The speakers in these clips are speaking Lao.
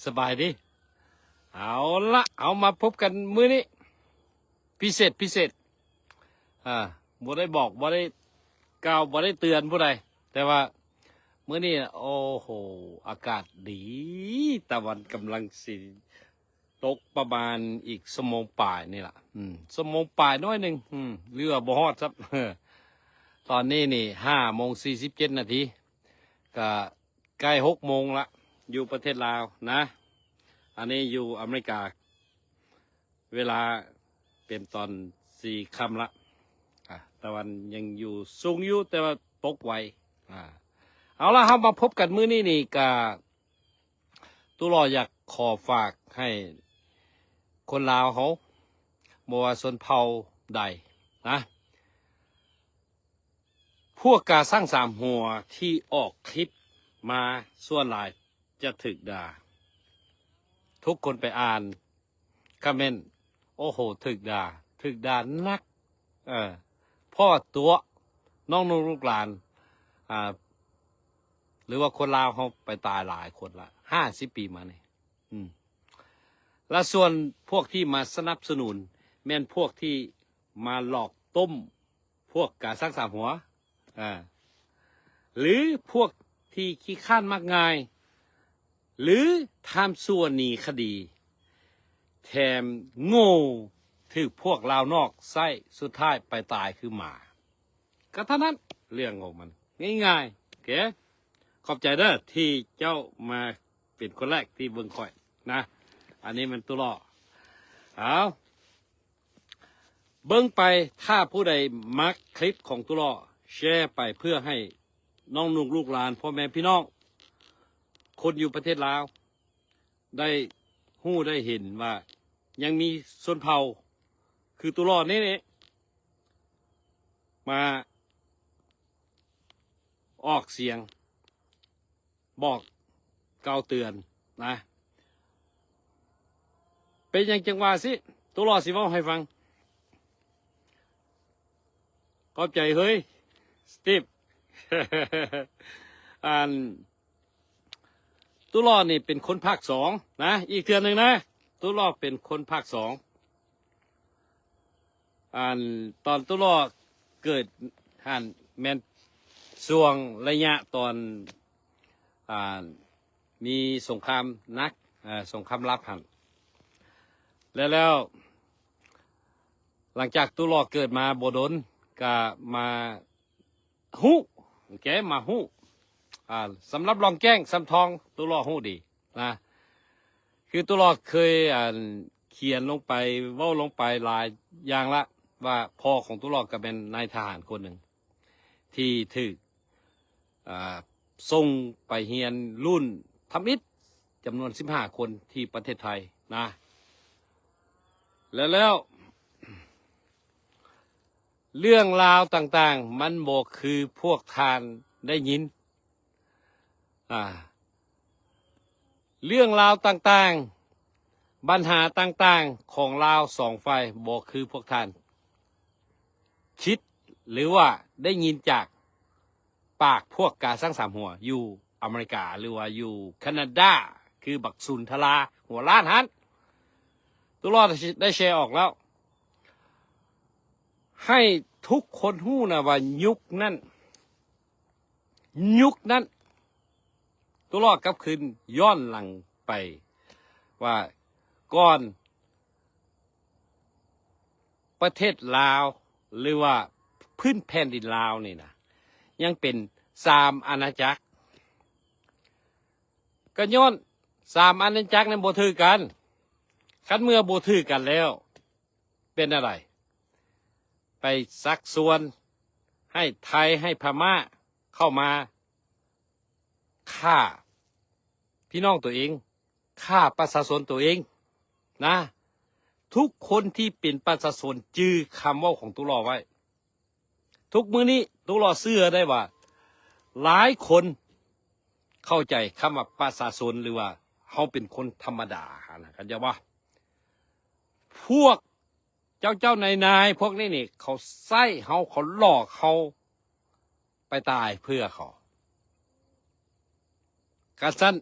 ສະບາຍດີ. ເອົາລະ ເຮົາມາພົບກັນມື້ນີ້ ພິເສດ ພິເສດ ອ່າ ບໍ່ໄດ້ບອກ ບໍ່ໄດ້ກ່າວ ບໍ່ໄດ້ເຕືອນຜູ້ໃດ ແຕ່ວ່າມື້ນີ້ ໂອ້ໂຫ ອາກາດດີ ຕາວັນກຳລັງຊິຕົກ ປະມານອີກຊົ່ວໂມງປາຍນີ້ລະ ອືມ ຊົ່ວໂມງປາຍໜ້ອຍໜຶ່ງ ອືມ ຫຼືວ່າບໍ່ຮອດຊ້ຳ. ຕອນນີ້ນີ້ ຫ້າໂມງສີ່ສິບເຈັດນາທີ ກະ ໃກ້ຫົກໂມງລະ ຢູ່ປະເທດລາວນະ. ອັນນີ້ຢູ່ອາເມລິກາ ເວລາເປັນຕອນສີ່ຄ່ຳລະ. ອາ ຕາວັນຍັງຢູ່ສູງຢູ່ ແຕ່ວ່າຕົກໄວ. ອາ ເອົາລະ ເຮົາມາພົບກັນມື້ນີ້ນີ້ ກະ ຕຸຫຼໍຢາກຂໍຝາກໃຫ້ຄົນລາວເຮົາ ບໍ່ວ່າຊົນເຜົ່າໃດນະ ພວກກາຊ້າງສາມຫົວທີ່ອອກຄລິບມາ ສ່ວນຫຼາຍຈະຖືກດ່າ. ທຸກຄົນໄປອ່ານຄອມເມັນ ໂອ້ໂຫ ຖືກດ່າ ຖືກດ່າໜັກ. ເອີ ເພາະວ່າຕົວະນ້ອງໆລູກຫຼານ ອ່າ ຫຼືວ່າຄົນລາວເຮົາໄປຕາຍຫຼາຍຄົນລະ ຫ້າສິບປີມານີ້. ອືມ ລະສ່ວນພວກທີ່ມາສະໜັບສະໜູນ ແມ່ນພວກທີ່ມາຫຼອກຕົ້ມ ພວກກາຊ້າງສາມຫົວ ອ່າ ຫຼືພວກທີ່ຂີ້ຄ້ານມັກງ່າຍ ຫຼືທຳຊົ່ວໜີຄະດີ ແຖມໂງ່ ຖືກພວກລາວນອກໃຊ້ ສຸດທ້າຍໄປຕາຍຄືໝາ. ກໍເທົ່ານັ້ນ ເລື່ອງຂອງມັນ ງ່າຍໆ. ໂອເຄ ຂອບໃຈເດີ ທີ່ເຈົ້າມາເປັນຄົນແລກທີ່ເບິ່ງຂ້ອຍນະ. ອັນນີ້ແມ່ນຕຸຫຼໍ ເອົາ ເບິ່ງໄປ ຖ້າຜູ້ໃດມັກຄລິບຂອງຕຸຫຼໍ ແຊໄປເພື່ອໃຫ້ນ້ອງນຸກລູກຫຼານ ພໍ່ແມ່ພີ່ນ້ອງ ຄົນຢູ່ປະເທດລາວ ໄດ້ຮູ້ໄດ້ເຫັນວ່າ ຍັງມີຊົນເຜົ່າຄືຕຸຫຼໍນີ້ ມາອອກສຽງ ບອກກ່າວເຕືອນນະ. ເປັນຫຍັງຈັ່ງວ່າຊິ? ຕຸຫຼໍຊິເວົ້າໃຫ້ຟັງ. ຂອບໃຈເຮີຍ ສະຕິບ. ອັນ ຕຸຫຼໍນີ້ເປັນຄົນພາກສອງນະ ອີກເທື່ອໜຶ່ງນະ ຕຸຫຼໍເປັນຄົນພາກສອງ. ອັນຕອນຕຸຫຼໍເກີດຫັ້ນ ແມ່ນຊ່ວງໄລຍະຕອນ ອ່າ ມີສົງຄາມໜັກ ເອີ ສົງຄາມລັບຫັ້ນ ແລ້ວ ແລ້ວຫຼັງຈາກຕຸຫຼໍເກີດມາບໍ່ດົນ ກະມາ ຮູ້ ໂອເຄ ມາຮູ້ ອ່າ ສຳລັບລອງແກ້ງຊຳທອງ ຕຸຫຼໍຮູ້ດີນະ ຄືຕຸຫຼໍເຄີຍ ອັນ ຂຽນລົງໄປ ເວົ້າລົງໄປຫຼາຍຢ່າງລະ ວ່າພໍ່ຂອງຕຸຫຼໍກໍແມ່ນນາຍທະຫານຄົນໜຶ່ງ ທີ່ຖືກ ອ່າ ສົ່ງໄປຮຽນລຸ້ນທຳອິດ ຈຳນວນສິບຫ້າຄົນທີ່ປະເທດໄທນະ ແລ້ວ ແລ້ວ ເລື່ອງລາວຕ່າງໆ ມັນບໍ່ຄືພວກທ່ານໄດ້ຍິນ. ອ່າ ເລື່ອງລາວຕ່າງໆ ບັນຫາຕ່າງໆ ຂອງລາວສອງຝ່າຍ ບໍ່ຄືພວກທ່ານຄິດ ຫຼືວ່າໄດ້ຍິນຈາກປາກພວກກາຊ້າງສາມຫົວ ຢູ່ອາເມລິກາ ຫຼືວ່າຢູ່ແຄນາດາ ຄືບັກສຸນທະລາຫົວລ້ານຫັ້ນ. ຕຸຫຼໍໄດ້ແຊອອກແລ້ວ ໃຫ້ທຸກຄົນຮູ້ນະວ່າຍຸກນັ້ນ ຍຸກນັ້ນ ຕຸຫຼໍກັບຄືນຍ້ອນຫຼັງໄປວ່າ ກ່ອນປະເທດລາວ ຫຼືວ່າພື້ນແຜ່ນດິນລາວນີ້ນະ ຍັງເປັນສາມອານາຈັກ ກໍຍ້ອນສາມອານາຈັກນັ້ນບໍ່ຖືກກັນ. ຄັນເມື່ອບໍ່ຖືກກັນແລ້ວ ເປັນແນວໃດ? ໄປຊັກຊວນໃຫ້ໄທ ໃຫ້ພະມ້າເຂົ້າມາຂ້າພີ່ນ້ອງຕົວເອງ, ຂ້າປະຊາຊົນຕົວເອງນະ. ທຸກຄົນທີ່ເປັນປະຊາຊົນຈື່ຄຳເວົ້າຂອງຕຸຫຼໍໄວ້. ທຸກມື້ນີ້ຕຸຫຼໍເຊື່ອໄດ້ວ່າ ຫຼາຍຄົນເຂົ້າໃຈຄຳວ່າປະຊາຊົນ ຫຼືວ່າເຮົາເປັນຄົນທຳມະດາຫັ້ນນະ ເຂົາເຈົ້າວ່າ ພວກເຈົ້າໆນາຍໆພວກນີ້ນີ້ ເຂົາໃຊ້ເຮົາ ເຂົາຫຼອກເຮົາໄປຕາຍເພື່ອເຂົາ. ກະຊັ້ນ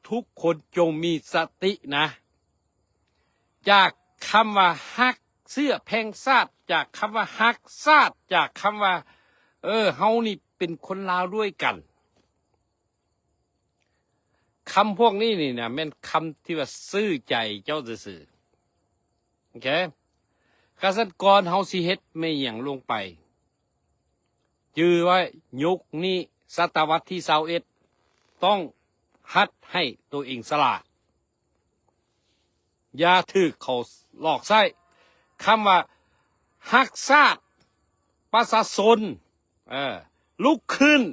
ທຸກຄົນຈົ່ງມີສະຕິນະ ຈາກຄຳວ່າຮັກເຊື້ອແພງຊາດ, ຈາກຄຳວ່າຮັກຊາດ, ຈາກຄຳວ່າ ເອີ ເຮົານີ້ເປັນຄົນລາວດ້ວຍກັນ. ຄຳພວກນີ້ນີ້ນະ ແມ່ນຄຳທີ່ວ່າຊື່ໃຈເຈົ້າຊື່ໆ. ໂອເຄ. ກະຊັ້ນ ກ່ອນເຮົາຊິເຮັດແມ່ນຫຍັງລົງໄປ, ຈື່ໄວ້, ຍຸກນີ້ ສະຕະວັດທີຊາວເອັດ ຕ້ອງຫັດໃຫ້ໂຕເອງສະຫຼາດ. ຢ່າຖືກເຂົາຫຼອກໃຊ້. ຄຳວ່າຮັກຊາດ, ປະຊາຊົນ, ເອີ ລຸກຂຶ້ນ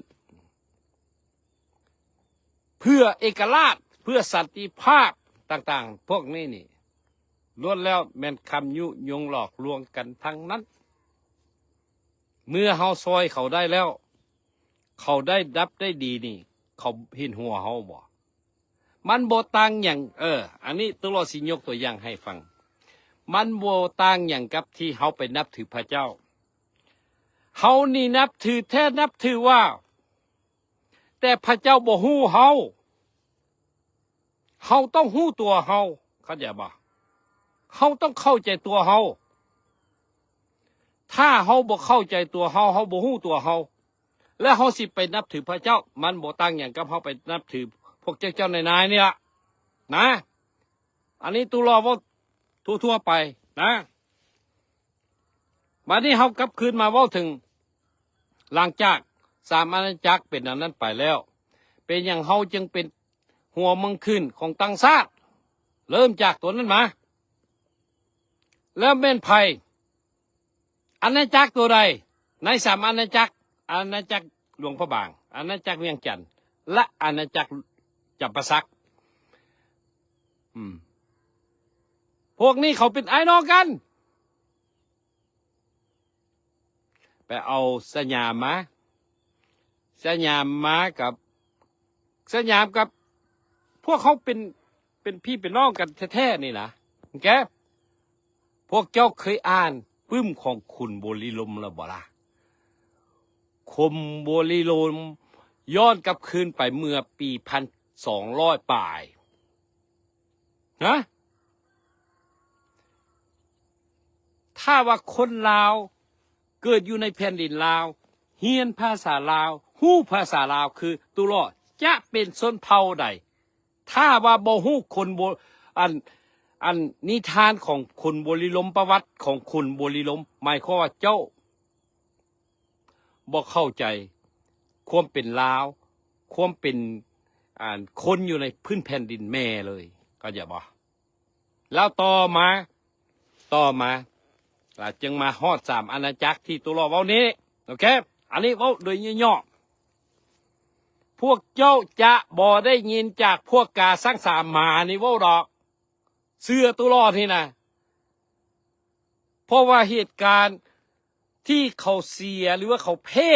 ເພື່ອເອກະລາດ, ເພື່ອສັນຕິພາບຕ່າງໆ ພວກນີ້ນີ້ ລ້ວນແລ້ວແມ່ນຄຳຍຸຍົງຫຼອກລວງກັນທັງນັ້ນ. ເມື່ອເຮົາຊ່ອຍເຂົາໄດ້ແລ້ວ, ເຂົາໄດ້ດັບໄດ້ດີນີ້, ເຂົາເຫັນຫົວເຮົາບໍ່? ມັນບໍ່ຕ່າງຫຍັງ, ເອີ ອັນນີ້ຕຸລາຊິຍົກຕົວຢ່າງໃຫ້ຟັງ. ມັນບໍ່ຕ່າງຫຍັງກັບທີ່ເຮົາໄປນັບຖືພະເຈົ້າ. ເຮົານີ້ນັບຖືແທ້ນັບຖືວ່າ, ແຕ່ພະເຈົ້າບໍ່ຮູ້ເຮົາ. ເຮົາຕ້ອງຮູ້ຕົວເຮົາ, ເຂົ້າໃຈບໍ່? ເຮົາຕ້ອງເຂົ້າໃຈຕົວເຮົາ. ຖ້າເຮົາບໍ່ເຂົ້າໃຈຕົວເຮົາ, ເຮົາບໍ່ຮູ້ຕົວເຮົາ, ແລ້ວເຮົາຊິໄປນັບຖືພະເຈົ້າ, ມັນບໍ່ຕ່າງຫຍັງກັບເຮົາໄປນັບຖືພວກເຈົ້າເຈົ້ານາຍໆນີ້ລະນະ. ອັນນີ້ຕຸລາເວົ້າທົ່ວໆໄປນະ. ບາດນີ້ເຮົາກັບຄືນມາເວົ້າເຖິງ ຫຼັງຈາກສາມອານາຈັກເປັນອັນນັ້ນໄປແລ້ວ, ເປັນຫຍັງເຮົາຈຶ່ງເປັນຫົວເມືອງຂຶ້ນຂອງຕ່າງຊາດ? ເລີ່ມຈາກຕົວນັ້ນມາ. ແລ້ວແມ່ນໃຜ? ອານາຈັກຕົວໃດໃນສາມອານາຈັກ? ອານາຈັກຫຼວງພະບາງ, ອານາຈັກວຽງຈັນ ແລະ ອານາຈັກຈຳປາສັກ. ອືມ ພວກນີ້ເຂົາເປັນອ້າຍນ້ອງກັນ. ໄປເອົາສະຫຍາມມາ, ສະຫຍາມມາກັບ ສະຫຍາມກັບພວກເຮົາເປັນ ເປັນພີ່ເປັນນ້ອງກັນແທ້ໆນີ້ນະ. ແກ ພວກເຈົ້າເຄີຍອ່ານປຶ້ມຂອງຂຸນບໍລິລົມແລ້ວບໍ່ລະ? ຂຸນບໍລິລົມຍ້ອນກັບຄືນໄປເມື່ອປີພັນສອງຮ້ອຍປາຍ. ຮະ? ຖ້າວ່າຄົນລາວເກີດຢູ່ໃນແຜ່ນດິນລາວ, ຮຽນພາສາລາວ, ຮູ້ພາສາລາວຄືຕຸຫຼໍ ຈະເປັນຊົນເຜົ່າໃດ? ຖ້າວ່າບໍ່ຮູ້ຄົນບໍ ອັນ ອັນນິທານຂອງຂຸນບໍລິລົມ, ປະຫວັດຂອງຂຸນບໍລິລົມ, ໝາຍຄວາມວ່າເຈົ້າ ບໍ່ເຂົ້າໃຈຄວາມເປັນລາວ, ຄວາມເປັນ ອັນ ຄົນຢູ່ໃນພື້ນແຜ່ນດິນແມ່ເລີຍ, ເຂົ້າໃຈບໍ່? ແລ້ວຕໍ່ມາ ຕໍ່ມາ ລະຈຶ່ງມາຮອດສາມອານາຈັກທີ່ຕຸຫຼໍເວົ້ານີ້. ໂອເຄ ອັນນີ້ເວົ້າໂດຍຫຍໍ້ໆ. ພວກເຈົ້າຈະບໍ່ໄດ້ຍິນຈາກພວກກາສັງສາມານີ້ເວົ້າດອກ. ເຊື່ອຕຸຫຼໍນີ້ນະ. ເພາະວ່າເຫດການທີ່ເຂົາເສຍ ຫຼືວ່າເຂົາແພ້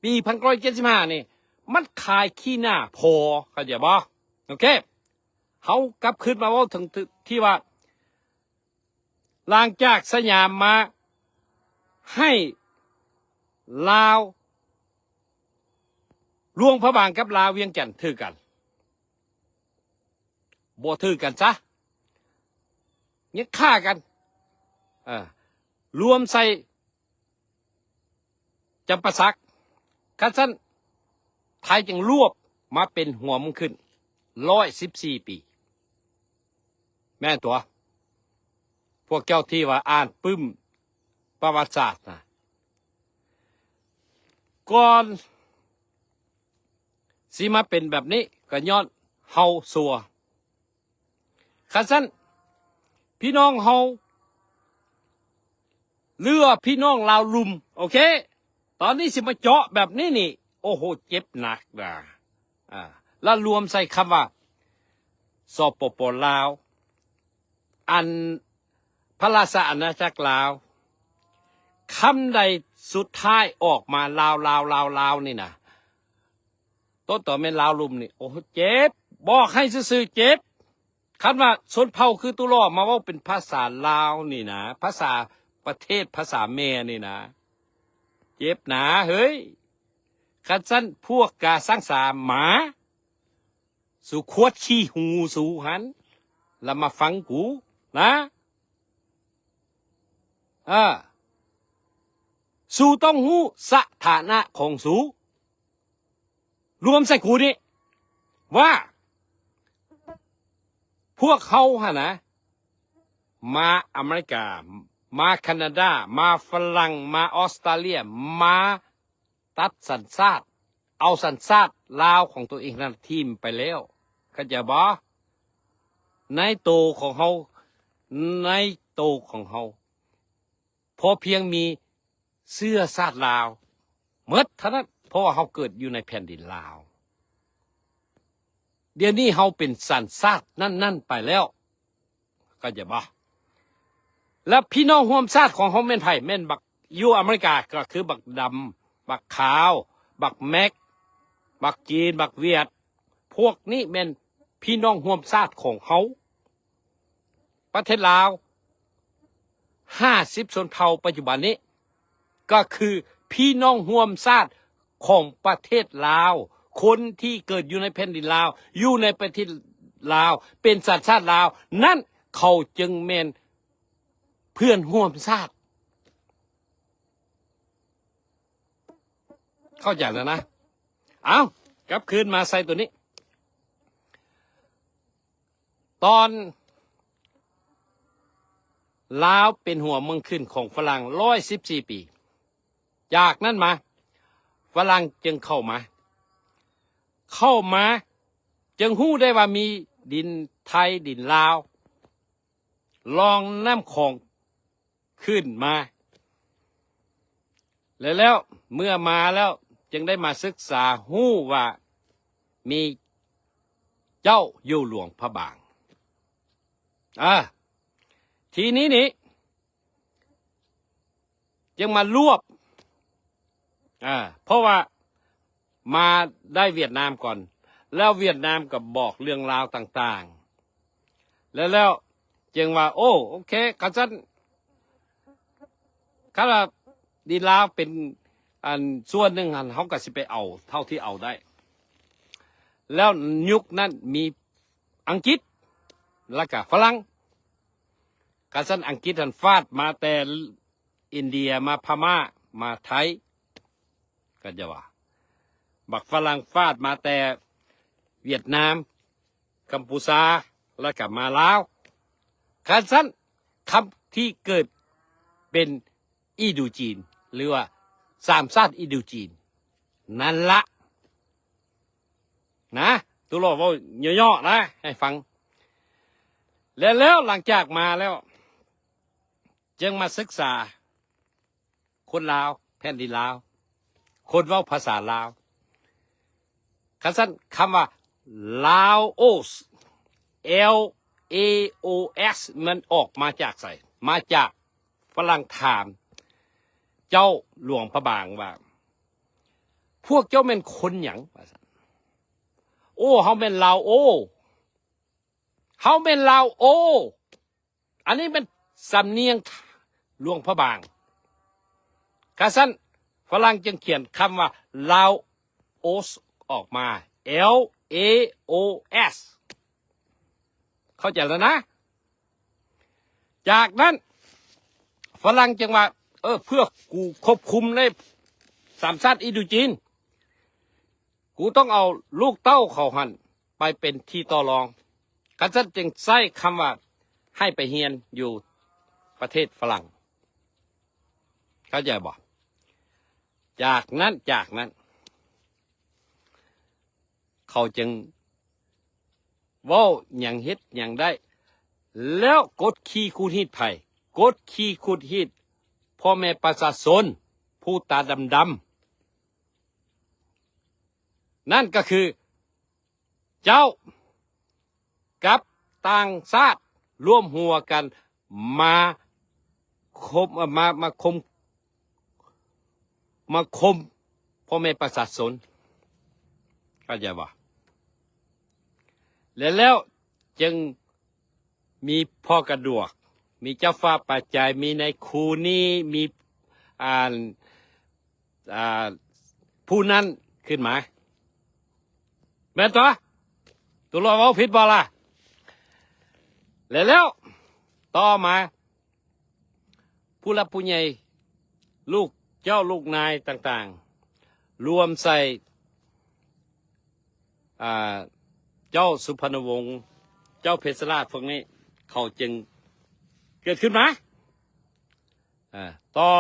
ປີພັນເກົ້າຮ້ອຍເຈັດສິບຫ້ານີ້ ມັນຂາຍຂີ້ໜ້າພໍ, ເຂົ້າໃຈບໍ່? ໂອເຄ ເຮົາກັບຄືນມາເວົ້າເຖິງທີ່ວ່າ ຫຼັງຈາກສະຫຍາມມາໃຫ້ລາວ ຫຼວງພະບາງກັບລາວວຽງຈັນຖືກັນ. ບໍ່ຖືກັນຊະ ຍັງຂ້າກັນ ເອີ ລວມໃສ່ຈຳປາສັກ. ຄັນຊັ້ນ ໄທຈຶ່ງລວບມາເປັນຫົວເມືອງຂຶ້ນ ຮ້ອຍສິບສີ່ປີ. ແມ່ນຕົວະ ພວກເຈົ້າທີ່ວ່າອ່ານປຶ້ມປະຫວັດສາດນະ. ກ່ອນຊິມາເປັນແບບນີ້ ກໍຍ້ອນເຮົາຊົ່ວ. ຄັນຊັ້ນ ພີ່ນ້ອງເຮົາ ຫຼືວ່າພີ່ນ້ອງລາວລຸ່ມ, ໂອເຄ ຕອນນີ້ຊິມາເຈາະແບບນີ້ນີ້ ໂອ້ໂຫ ເຈັບໜັກນະ. ອ່າ ແລ້ວລວມໃສ່ຄຳວ່າ ສປປ ລາວ ອັນ ພະລາຊະອານາຈັກລາວ, ຄຳໃດສຸດທ້າຍອອກມາ ລາວ ລາວ ລາວ ລາວ ນີ້ນະ, ຕົ້ນຕໍແມ່ນລາວລຸ່ມນີ້. ໂອ້ ເຈັບ, ບອກໃຫ້ຊື່ໆ ເຈັບ. ຄັນວ່າຊົນເຜົ່າຄືຕຸຫຼໍມາເວົ້າເປັນພາສາລາວນີ້ນະ, ພາສາປະເທດ, ພາສາແມ່ນີ້ນະ, ເຈັບນາເຮີ້ຍ. ຄັນຊັ້ນພວກກາສັງສາມາ ສູຂວດຂີ້ຫູສູຫັ້ນ ແລ້ວມາຟັງກູນະ. ເອີ ສູຕ້ອງຮູ້ສະຖານະຂອງສູ ລວມໃສ່ກູນີ້ ວ່າພວກເຮົາຫັ້ນນະ ມາອາເມລິກາ, ມາແຄນາດາ, ມາຝຣັ່ງ, ມາອອສຕາເລຍ, ມາຕັດສັນຊາດ, ເອົາສັນຊາດລາວຂອງຕົວເອງນັ້ນຖິ້ມໄປແລ້ວ. ເຂົ້າໃຈບໍ່? ໃນໂຕຂອງເຮົາ, ໃນໂຕຂອງເຮົາ ພໍພຽງມີເຊື້ອຊາດລາວໝົດເທົ່ານັ້ນ, ເພາະວ່າເຮົາເກີດຢູ່ໃນແຜ່ນດິນລາວ. ດຽວນີ້ເຮົາເປັນສັນຊາດນັ້ນໆໄປແລ້ວ, ເຂົ້າໃຈບໍ່? ແລ້ວພີ່ນ້ອງຮ່ວມຊາດຂອງເຮົາແມ່ນໃຜ? ແມ່ນບັກ ຢູ່ອາເມລິກາກໍຄືບັກດຳ, ບັກຂາວ, ບັກແມັກ, ບັກຈີນ, ບັກຫວຽດ, ພວກນີ້ແມ່ນພີ່ນ້ອງຮ່ວມຊາດຂອງເຮົາ. ປະເທດລາວ ຫ້າສິບຊົນເຜົ່າປັດຈຸບັນນີ້ ກໍຄືພີ່ນ້ອງຮ່ວມຊາດຂອງປະເທດລາວ, ຄົນທີ່ເກີດຢູ່ໃນແຜ່ນດິນລາວ, ຢູ່ໃນປະເທດລາວ, ເປັນສັນຊາດລາວ, ນັ້ນເຂົາຈຶ່ງແມ່ນເພື່ອນຮ່ວມຊາດ. ເຂົ້າໃຈແລ້ວນະ? ເອົາ, ກັບຄືນມາໃສ່ຕົວນີ້. ຕອນລາວເປັນຫົວເມືອງຂຶ້ນຂອງຝຣັ່ງຮ້ອຍສິບສີ່ປີ, ຈາກນັ້ນມາຝຣັ່ງຈຶ່ງເຂົ້າມາ, ເຂົ້າມາຈຶ່ງຮູ້ໄດ້ວ່າມີດິນໄທ, ດິນລາວ, ລ່ອງນ້ຳຂອງ ຂຶ້ນມາ ແລະ ແລ້ວເມື່ອມາແລ້ວຈຶ່ງໄດ້ມາສຶກສາຮູ້ວ່າມີເຈົ້າຢູ່ຫຼວງພະບາງ. ອາ ທີນີ້ນີ້ຈຶ່ງມາລວບ ອາ ເພາະວ່າ ມາໄດ້ຫວຽດນາມກ່ອນ ແລ້ວຫວຽດນາມກໍບອກເລື່ອງລາວຕ່າງໆ ແລ້ວ ແລ້ວຈຶ່ງວ່າ ໂອ້ ໂອເຄ ຄັນຊັ້ນ ຄັນວ່າດິນລາວເປັນອັນສ່ວນໜຶ່ງຫັ້ນ ເຮົາກໍຊິໄປເອົາເທົ່າທີ່ເອົາໄດ້. ແລ້ວຍຸກນັ້ນມີອັງກິດ ແລ້ວກໍຝຣັ່ງ. ຄັນຊັ້ນອັງກິດຫັ້ນຟາດມາແຕ່ອິນເດຍ ມາພະມ້າ ມາໄທ. ກໍຈະວ່າ ບັກຝຣັ່ງຟາດມາແຕ່ຫວຽດນາມ, ກຳປູຊາ ແລ້ວກໍມາລາວ. ຄັນຊັ້ນ ຄຳທີ່ເກີດເປັນອິນໂດຈີນ ຫຼືວ່າສາມຊາດອິນໂດຈີນ ນັ້ນລະ ນະ ຕຸໂລເວົ້າຫຍໍ້ໆນະ ໃຫ້ຟັງ. ແລະ ແລ້ວຫຼັງຈາກມາແລ້ວ ຈຶ່ງມາສຶກສາ ຄົນລາວ, ແຜ່ນດິນລາວ, ຄົນເວົ້າພາສາລາວ. ຄັນຊັ້ນ ຄຳວ່າ Laos, L A O S ມັນອອກມາຈາກໃສ? ມາຈາກຝຣັ່ງຖາມເຈົ້າຫຼວງພະບາງວ່າ ພວກເຈົ້າແມ່ນຄົນຫຍັງ? ວ່າຊັ້ນ. ໂອ້ ເຮົາແມ່ນລາວໂອ. ເຮົາແມ່ນລາວໂອ. ອັນນີ້ແມ່ນສຳນຽງຫຼວງພະບາງ. ກະຊັ້ນ ຝຣັ່ງຈຶ່ງຂຽນຄຳວ່າ Laos ອອກມາ L A O S. ເຂົ້າໃຈແລ້ວນະ? ຈາກນັ້ນ ຝຣັ່ງຈຶ່ງວ່າ ເອີ ເພື່ອກູຄວບຄຸມໃນສາມຊາດອິນໂດຈີນ ກູຕ້ອງເອົາລູກເຕົ້າເຂົາຫັ້ນໄປເປັນທີ່ຕໍ່ລອງ. ຄັນຊັ້ນຈຶ່ງໃຊ້ຄຳວ່າໃຫ້ໄປຮຽນຢູ່ປະເທດຝຣັ່ງ. ເຂົ້າໃຈບໍ່? ຈາກນັ້ນ ຈາກນັ້ນ ເຂົາຈຶ່ງເວົ້າຫຍັງເຮັດຫຍັງໄດ້. ແລ້ວກົດຂີ່ຂູດຮີດໃຜ? ກົດຂີ່ຂູດຮີດພໍ່ແມ່ປະຊາຊົນຜູ້ຕາດຳໆ. ນັ້ນກໍຄືເຈົ້າກັບຕ່າງຊາດລວມຫົວກັນມາຂົ່ມ ເອີ ມາ ມາຂົ່ມ ມາຂົ່ມພໍ່ແມ່ປະຊາຊົນ. ເຂົ້າໃຈບໍ່? ແລະ ແລ້ວຈຶ່ງ ມີພໍ່ກະດວກ ມີເຈົ້າຟ້າປາໄຈ ມີນາຍຄູນີ້ ມີ ອ່າ ອ່າ ຜູ້ນັ້ນຂຶ້ນມາ ແມ່ນຕົວະ? ຕົວລອດເວົ້າຜິດບໍ່ລະ? ແລະແລ້ວຕໍ່ມາ ຜູ້ຫຼັກຜູ້ໃຫຍ່ ລູກເຈົ້າລູກນາຍຕ່າງໆ ລວມໃສ່ ອ່າ ເຈົ້າສຸພານຸວົງ ເຈົ້າເພັດຊະລາດ ພວກນີ້ ເຂົາຈຶ່ງເກີດຂຶ້ນມາ. ອ່າ ຕໍ່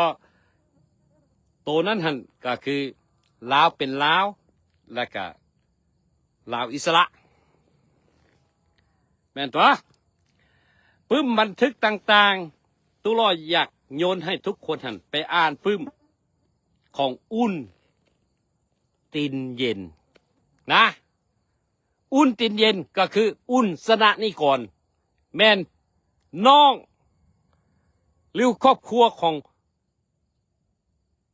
ໂຕນັ້ນຫັ້ນກໍຄືລາວເປັນລາວ ແລະກະລາວອິດສະຫຼະ ແມ່ນຕົວະ? ປຶ້ມບັນທຶກຕ່າງໆ ຕຸລອດຢາກໂຍນໃຫ້ທຸກຄົນຫັ້ນໄປອ່ານປຶ້ມຂອງອຸ່ນ ຕິນເຢັນນະ. ອຸ່ນຕິນເຢັນກໍຄືອຸ່ນຊະນະນິກອນ ແມ່ນນ້ອງ ຫຼື ຄອບຄົວຂອງ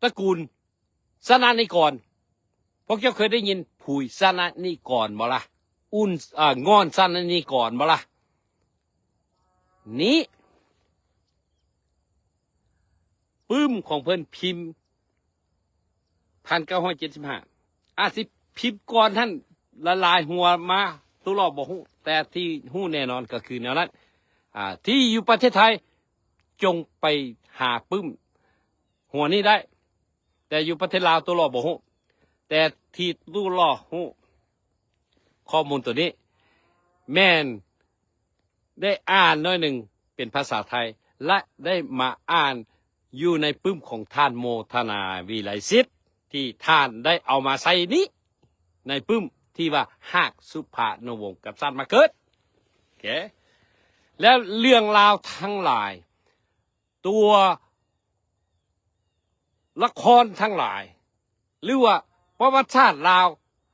ຕະກູນຊະນະນິກອນ. ພວກເຈົ້າເຄີຍໄດ້ຍິນຜຸຍຊະນະນິກອນບໍ່ລະ? ອຸ່ນ ເອີ ງ່ອນຊະນະນິກອນບໍ່ລະ? ນີ້ ປຶ້ມຂອງເພິ່ນພິມ ພັນເກົ້າຮ້ອຍເຈັດສິບຫ້າ ອາດຊິພິມກ່ອນຫັ້ນຫຼາຍໆຫົວມາ ຕຸລອດບໍ່ຮູ້ ແຕ່ທີ່ຮູ້ແນ່ນອນກໍຄືແນວນັ້ນ. ອ່າ ທີ່ຢູ່ປະເທດໄທ ຈົ່ງໄປຫາປຶ້ມຫົວນີ້ໄດ້ ແຕ່ຢູ່ປະເທດລາວ ຕຸລອດບໍ່ຮູ້ ແຕ່ທີ່ຕຸລອດຮູ້ ຂໍ້ມູນໂຕນີ້ ແມ່ນ ໄດ້ອ່ານໜ້ອຍໜຶ່ງເປັນພາສາໄທ ແລະ ໄດ້ມາອ່ານຢູ່ໃນປຶ້ມຂອງທ່ານໂມທະນາ ວິໄລສິດ ທີ່ທ່ານໄດ້ເອົາມາໃສ່ນີ້ ໃນປຶ້ມທີ່ວ່າ ຫາກສຸພານຸວົງກັບຊາດມາເກີດ. ໂອເຄ ແລ້ວເລື່ອງລາວທັງຫຼາຍ ຕົວລະຄອນທັງຫຼາຍ ຫຼືວ່າປະຫວັດສາດລາວ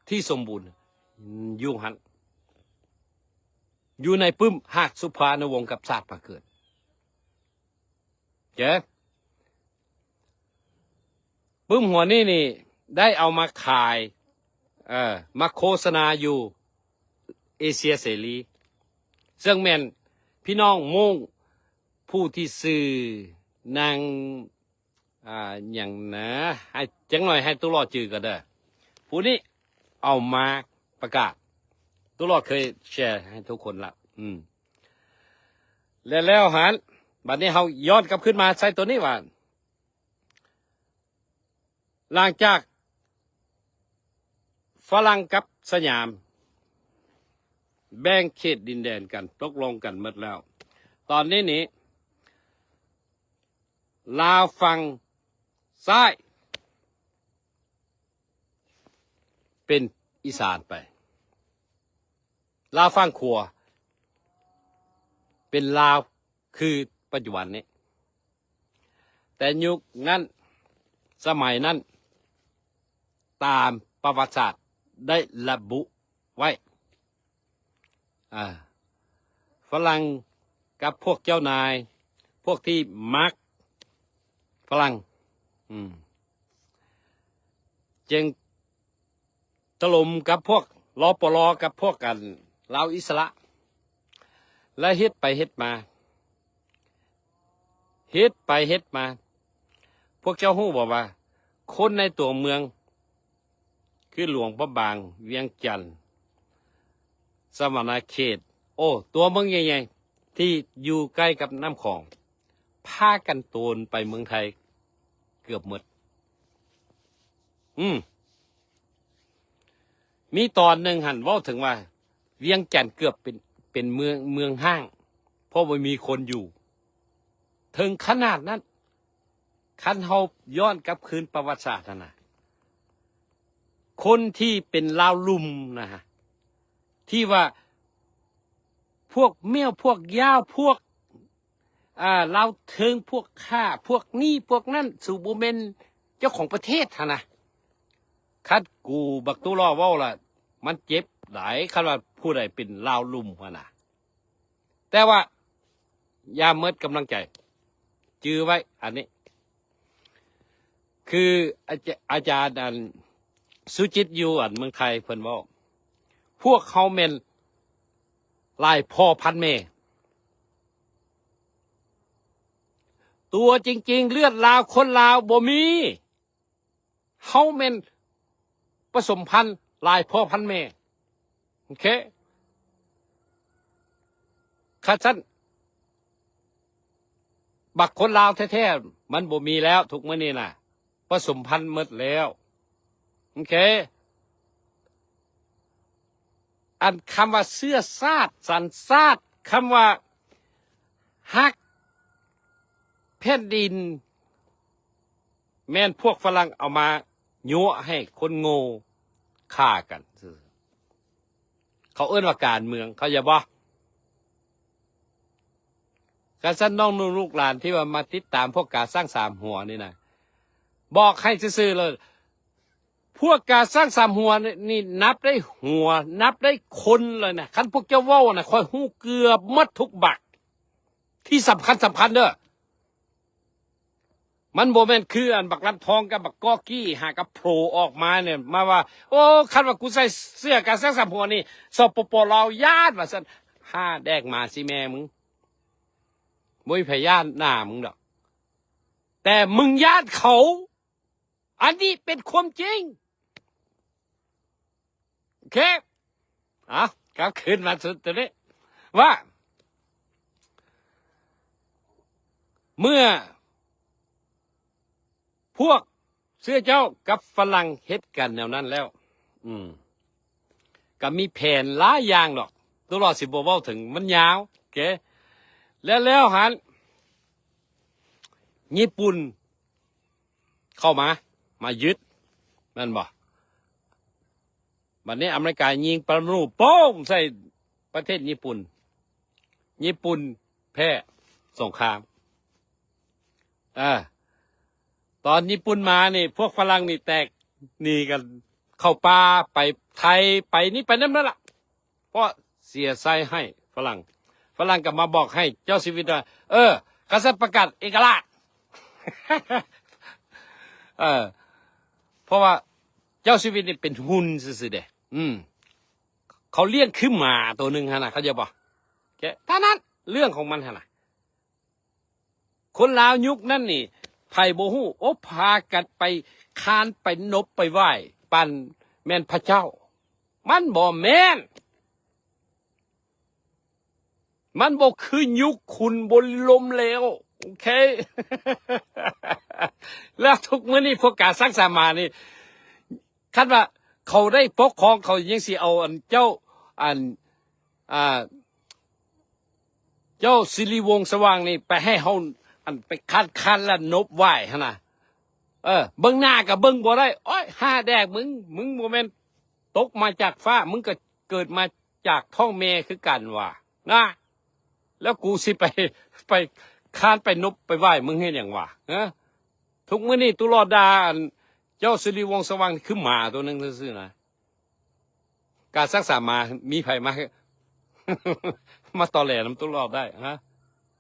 ທີ່ສົມບູນ ຢູ່ຫັ້ນ ຢູ່ໃນປຶ້ມ ຫາກສຸພານຸວົງກັບຊາດມາເກີດ. ໂອເຄ ປຶ້ມຫົວນີ້ນີ້ ໄດ້ເອົາມາຂາຍ ເອີ ມາໂຄສະນາຢູ່ເອເຊຍເສລີ ເຊິ່ງແມ່ນພີ່ນ້ອງມົ້ງ ຜູ້ທີ່ຊື່ນາງ ອ່າ ຫຍັງນະ ໃຫ້ ຈັກໜ້ອຍໃຫ້ຕຸລອດຈື່ກ່ອນເດີ. ຜູ້ນີ້ເອົາມາປະກາດ ຕຸລອດເຄີຍແຊໃຫ້ທຸກຄົນລະ. ອືມ ແລະ ແລ້ວຫັ້ນ ບັດນີ້ເຮົາຍ້ອນກັບຄືນມາໃສ່ໂຕນີ້ວ່າ ຫຼັງຈາກຝຣັ່ງກັບສະຫຍາມແບ່ງເຂດດິນແດນກັນ ຕົກລົງກັນໝົດແລ້ວ ຕອນນີ້ນີ້ ລາວຝັ່ງຊ້າຍເປັນອີສານໄປ, ລາວຝັ່ງຂວາເປັນລາວ ຄືປັດຈຸບັນນີ້. ແຕ່ຍຸກນັ້ນ ສະໄໝນັ້ນ ຕາມປະຫວັດສາດໄດ້ລະບຸໄວ້ ອ່າ ຝຣັ່ງກັບພວກເຈົ້ານາຍ ພວກທີ່ມັກຝຣັ່ງ ອືມ ຈຶ່ງ ຖະຫຼົ່ມກັບພວກ ລປລ ກັບພວກ ອັນ ລາວອິດສະຫຼະ ແລະ ເຮັດໄປເຮັດມາ ເຮັດໄປເຮັດມາ ພວກເຈົ້າຮູ້ບໍ່ວ່າ ຄົນໃນຕົວເມືອງ ຄືຫຼວງພະບາງ, ວຽງຈັນ, ສະຫວັນນະເຂດ, ໂອ້ ຕົວເມືອງໃຫຍ່ໆ ທີ່ຢູ່ໃກ້ກັບນ້ຳຂອງ ພາກັນໂຕນໄປເມືອງໄທເກືອບໝົດ. ອືມ ມີຕອນໜຶ່ງຫັ້ນເວົ້າເຖິງວ່າ ວຽງຈັນເກືອບເປັນ ເປັນເມືອງ ເມືອງຮ້າງ ເພາະບໍ່ມີຄົນຢູ່. ເຖິງຂະໜາດນັ້ນ ຄັນເຮົາຍ້ອນກັບຄືນປະຫວັດສາດຫັ້ນນະ ຄົນທີ່ເປັນລາວລຸ່ມນະ ທີ່ວ່າພວກມ້ຽວ ພວກຍາວ ພວກ ອ່າ ລາວເທິງ ພວກຂ້າ ພວກນີ້ພວກນັ້ນ ສູບໍ່ແມ່ນເຈົ້າຂອງປະເທດຫັ້ນນະ. ຄັນກູບັກຕຸລໍເວົ້າລະ ມັນເຈັບຫຼາຍ ຄັນວ່າຜູ້ໃດເປັນລາວລຸ່ມຫັ້ນນະ. ແຕ່ວ່າຢ່າເໝິດກຳລັງໃຈ ຈື່ໄວ້ອັນນີ້ ຄືອາຈາ ອາຈານ ອັນ ສຸຈິດ ຢູ່ ອັນ ເມືອງໄທ ເພິ່ນເວົ້າ ພວກເຮົາແມ່ນຫຼາຍພໍ່ພັນແມ່ ຕົວຈິງໆ ເລືອດລາວ ຄົນລາວບໍ່ມີ. ເຮົາແມ່ນປະສົມພັນຫຼາຍພໍ່ພັນແມ່ ໂອເຄ. ຄັນຊັ້ນ ບັກຄົນລາວແທ້ໆ ມັນບໍ່ມີແລ້ວ ທຸກມື້ນີ້ນະ ປະສົມພັນໝົດແລ້ວ. ໂອເຄ ອັນຄຳວ່າເຊື້ອຊາດ ສັນຊາດ ຄຳວ່າຮັກແຜ່ນດິນ ແມ່ນພວກຝຣັ່ງເອົາມາຍົວະໃຫ້ຄົນໂງ່ຂ້າກັນຊື່ໆ. ເຂົາເອີ້ນວ່າການເມືອງ ເຂົ້າໃຈບໍ່? ກະຊັ້ນນ້ອງໆລູກຫຼານທີ່ວ່າມາຕິດຕາມພວກກາຊ້າງສາມຫົວນີ້ນະ ບອກໃຫ້ຊື່ໆເລີຍ ພວກກາຊ້າງສາມຫົວນີ້ ນີ້ນັບໄດ້ຫົວ ນັບໄດ້ຄົນເລີຍນະ. ຄັນພວກເຈົ້າເວົ້ານະ ຂ້ອຍຮູ້ເກືອບໝົດທຸກບັກ ທີ່ສຳຄັນ ສຳຄັນເດີ້. ມັນບໍ່ແມ່ນຄືອັນບັກລຳທອງກັບບັກກອກີ້ຫາກັບໂຜອອກມານີ້ ມາວ່າ ໂອ້ ຄັນວ່າກູໃສ່ເສື້ອກາຊ້າງສາມຫົວນີ້ ສປປ ລາວຢ້ານວ່າຊັ້ນ. ຫາແດກໝາຊິແມ່ມຶງ ບໍ່ມີໃຜຢ້ານໜ້າມຶງດອກ ແຕ່ມຶງຢ້ານເຂົາ. ອັນນີ້ເປັນຄວາມຈິງ. ໂອເຄ ເອົາ ກັບຄືນມາສູ່ຕົວນີ້ ວ່າ ເມື່ອພວກເສື້ອເຈົ້າກັບຝຣັ່ງເຮັດກັນແນວນັ້ນແລ້ວ ອືມ ກໍມີແຜນຫຼາຍຢ່າງດອກ ຕົວລອດຊິບໍ່ເວົ້າເຖິງ ມັນຍາວ. ໂອເຄ ແລ້ວ ແລ້ວຫັ້ນ ຍີ່ປຸ່ນ ເຂົ້າມາ ມາຍຶດ ແມ່ນບໍ່? ບັດນີ້ອາເມລິກາຍິງປະລະມະນູໂປ້ງໃສ່ປະເທດຍີ່ປຸ່ນ ຍີ່ປຸ່ນແພ້ສົງຄາມ. ເອີ ຕອນຍີ່ປຸ່ນມານີ້ ພວກຝຣັ່ງນີ້ແຕກໜີກັນເຂົ້າປ່າ ໄປໄທ ໄປນີ້ໄປນັ້ນໝົດລະ. ເພາະເສຍໄຊໃຫ້ຝຣັ່ງ ຝຣັ່ງກໍມາບອກໃຫ້ເຈົ້າຊີວິດວ່າ ເອີ ກະສັດປະກາດເອກະລາດ ເອີ ເພາະວ່າເຈົ້າຊີວິດນີ້ເປັນຫຸ່ນຊື່ໆເດ້ ອືມ ເຂົາລ້ຽງຄືໝາໂຕໜຶ່ງຫັ້ນນະ ເຂົ້າໃຈບໍ່? ແຄ່ເທົ່ານັ້ນ ເລື່ອງຂອງມັນຫັ້ນນະ. ຄົນລາວຍຸກນັ້ນນີ້ ໃຜບໍ່ຮູ້ ໂອ້ ພາກັນໄປຄານໄປນົບໄປໄຫວ້ ປານແມ່ນພະເຈົ້າ. ມັນບໍ່ແມ່ນ ມັນບໍ່ຄືຍຸກຂຸນບໍລິລົມແລ້ວ. ໂອເຄ ແລ້ວທຸກມື້ນີ້ພວກກາສັງສາມານີ້ ຄັນວ່າເຂົາໄດ້ປົກຄອງ ເຂົາຍັງຊິເອົາອັນເຈົ້າ ອັນ ອ່າ ເຈົ້າສິລິວົງສະຫວ່າງນີ້ໄປໃຫ້ເຮົາ ອັນ ໄປຄານໆ ແລ້ວນົບໄຫວ້ຫັ້ນນະ. ເອີ ເບິ່ງໜ້າກໍເບິ່ງບໍ່ໄດ້. ໂອ້ຍ ຫາແດກມຶງ ມຶງບໍ່ແມ່ນຕົກມາຈາກຟ້າ ມຶງກໍເກີດມາຈາກທ້ອງແມ່ຄືກັນວ່ານະ. ແລ້ວກູຊິໄປ ໄປຄານໄປນົບໄປໄຫວ້ມຶງເຮັດຫຍັງວະ? ຮະ? ທຸກມື້ນີ້ຕຸລອດດ່າອັນເຈົ້າສິລິວົງສະຫວ່າງຄືໝາຕົວໜຶ່ງຊື່ໆນະ. ການສັກສາມາ ມີໃຜມາ ມາຕໍແຫຼນຳຕຸລອດໄດ້? ຮະ?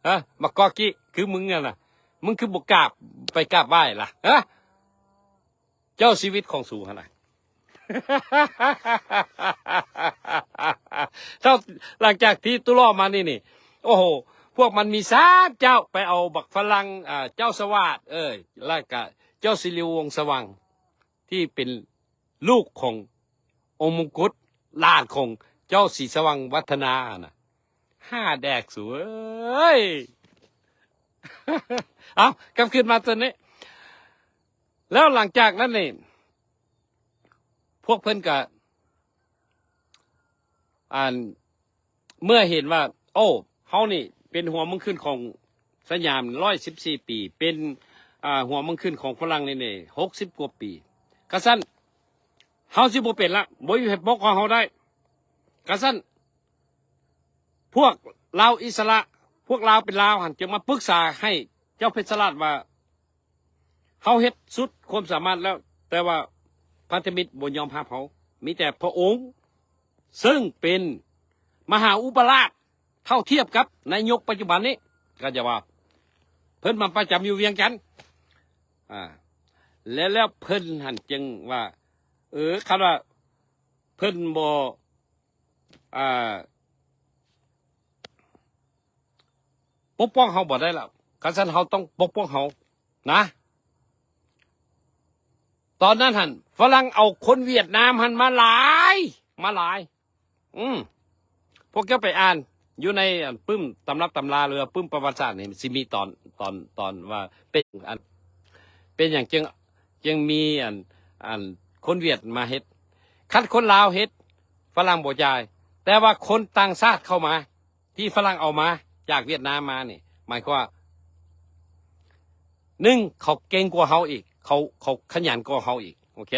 ຮະ? ບັກກອກກິ ຄືມຶງຫັ້ນນະ ມຶງຄືບໍ່ກາບ ໄປກາບໄຫວ້ລະ? ຮະ? ເຈົ້າຊີວິດຂອງສູຫັ້ນນະ ເຈົ້າ ຫຼັງຈາກທີ່ຕຸລອດມານີ້ນີ້ ໂອ້ໂຫ ພວກມັນມີສາມເຈົ້າ ໄປເອົາບັກຝຣັ່ງ ອ່າ ເຈົ້າສະຫວາດ ເອີ ແລ້ວກະເຈົ້າສິລິວົງສະຫວ່າງ ທີ່ເປັນລູກຂອງອົງມົງກຸດ ຫຼານຂອງເຈົ້າສີສະຫວ່າງວັດທະນານະ ຫາແດກສູເອີຍ. ເອົາ ກັບຄືນມາຕົວນີ້ ແລ້ວຫຼັງຈາກນັ້ນນີ້ ພວກເພິ່ນກະ ອັນ ເມື່ອເຫັນວ່າ ໂອ້ ເຮົານີ້ເປັນຫົວເມືອງຂຶ້ນຂອງສະຫຍາມຮ້ອຍສິບສີ່ປີ ເປັນ ອ່າ ຫົວເມືອງຂຶ້ນຂອງຝຣັ່ງນີ້ ນີ້ ຫົກສິບກວ່າປີ ກະຊັ້ນ ເຮົາຊິບໍ່ເປັນລະ ບໍ່ມີໃຜປົກຄອງເຮົາໄດ້ ກະຊັ້ນ ພວກລາວອິດສະຫຼະ ພວກລາວເປັນລາວຫັ້ນ ຈຶ່ງມາປຶກສາໃຫ້ເຈົ້າເພັດສະລາດວ່າ ເຮົາເຮັດສຸດຄວາມສາມາດແລ້ວ ແຕ່ວ່າພັນທະມິດບໍ່ຍອມຮັບເຮົາ ມີແຕ່ພະອົງ ເຊິ່ງເປັນມະຫາອຸປະລາດ ເທົ່າທຽບກັບນາຍົກປັດຈຸບັນນີ້ ກໍຈະວ່າ ເພິ່ນມາປະຈຳຢູ່ວຽງຈັນ ອ່າ ແລ້ວ ແລ້ວເພິ່ນຫັ້ນຈຶ່ງວ່າ ເອີ ຄັນວ່າເພິ່ນບໍ່ ອ່າ ປົກປ້ອງເຮົາບໍ່ໄດ້ລະ ຄັນຊັ້ນເຮົາຕ້ອງປົກປ້ອງເຮົານະ. ຕອນນັ້ນຫັ້ນ ຝຣັ່ງເອົາຄົນຫວຽດນາມຫັ້ນມາຫຼາຍ ມາຫຼາຍ ອືມ ພວກເຈົ້າໄປອ່ານ ຢູ່ໃນອັນປຶ້ມຕຳລັບຕຳລາ ຫຼືວ່າປຶ້ມປະຫວັດສາດນີ້ ຊິມີຕອນ ຕອນ ຕອນວ່າເປັນອັນ ເປັນຫຍັງຈຶ່ງ ຈຶ່ງມີອັນ ອັນຄົນຫວຽດມາເຮັດ. ຄັນຄົນລາວເຮັດ ຝຣັ່ງບໍ່ຈ່າຍ, ແຕ່ວ່າຄົນຕ່າງຊາດເຂົ້າມາ ທີ່ຝຣັ່ງເອົາມາຈາກຫວຽດນາມມານີ້ ໝາຍຄວາມວ່າ ໜຶ່ງ ເຂົາເກັ່ງກວ່າເຮົາອີກ, ເຂົາ ເຂົາຂະຫຍັນກວ່າເຮົາອີກ ໂອເຄ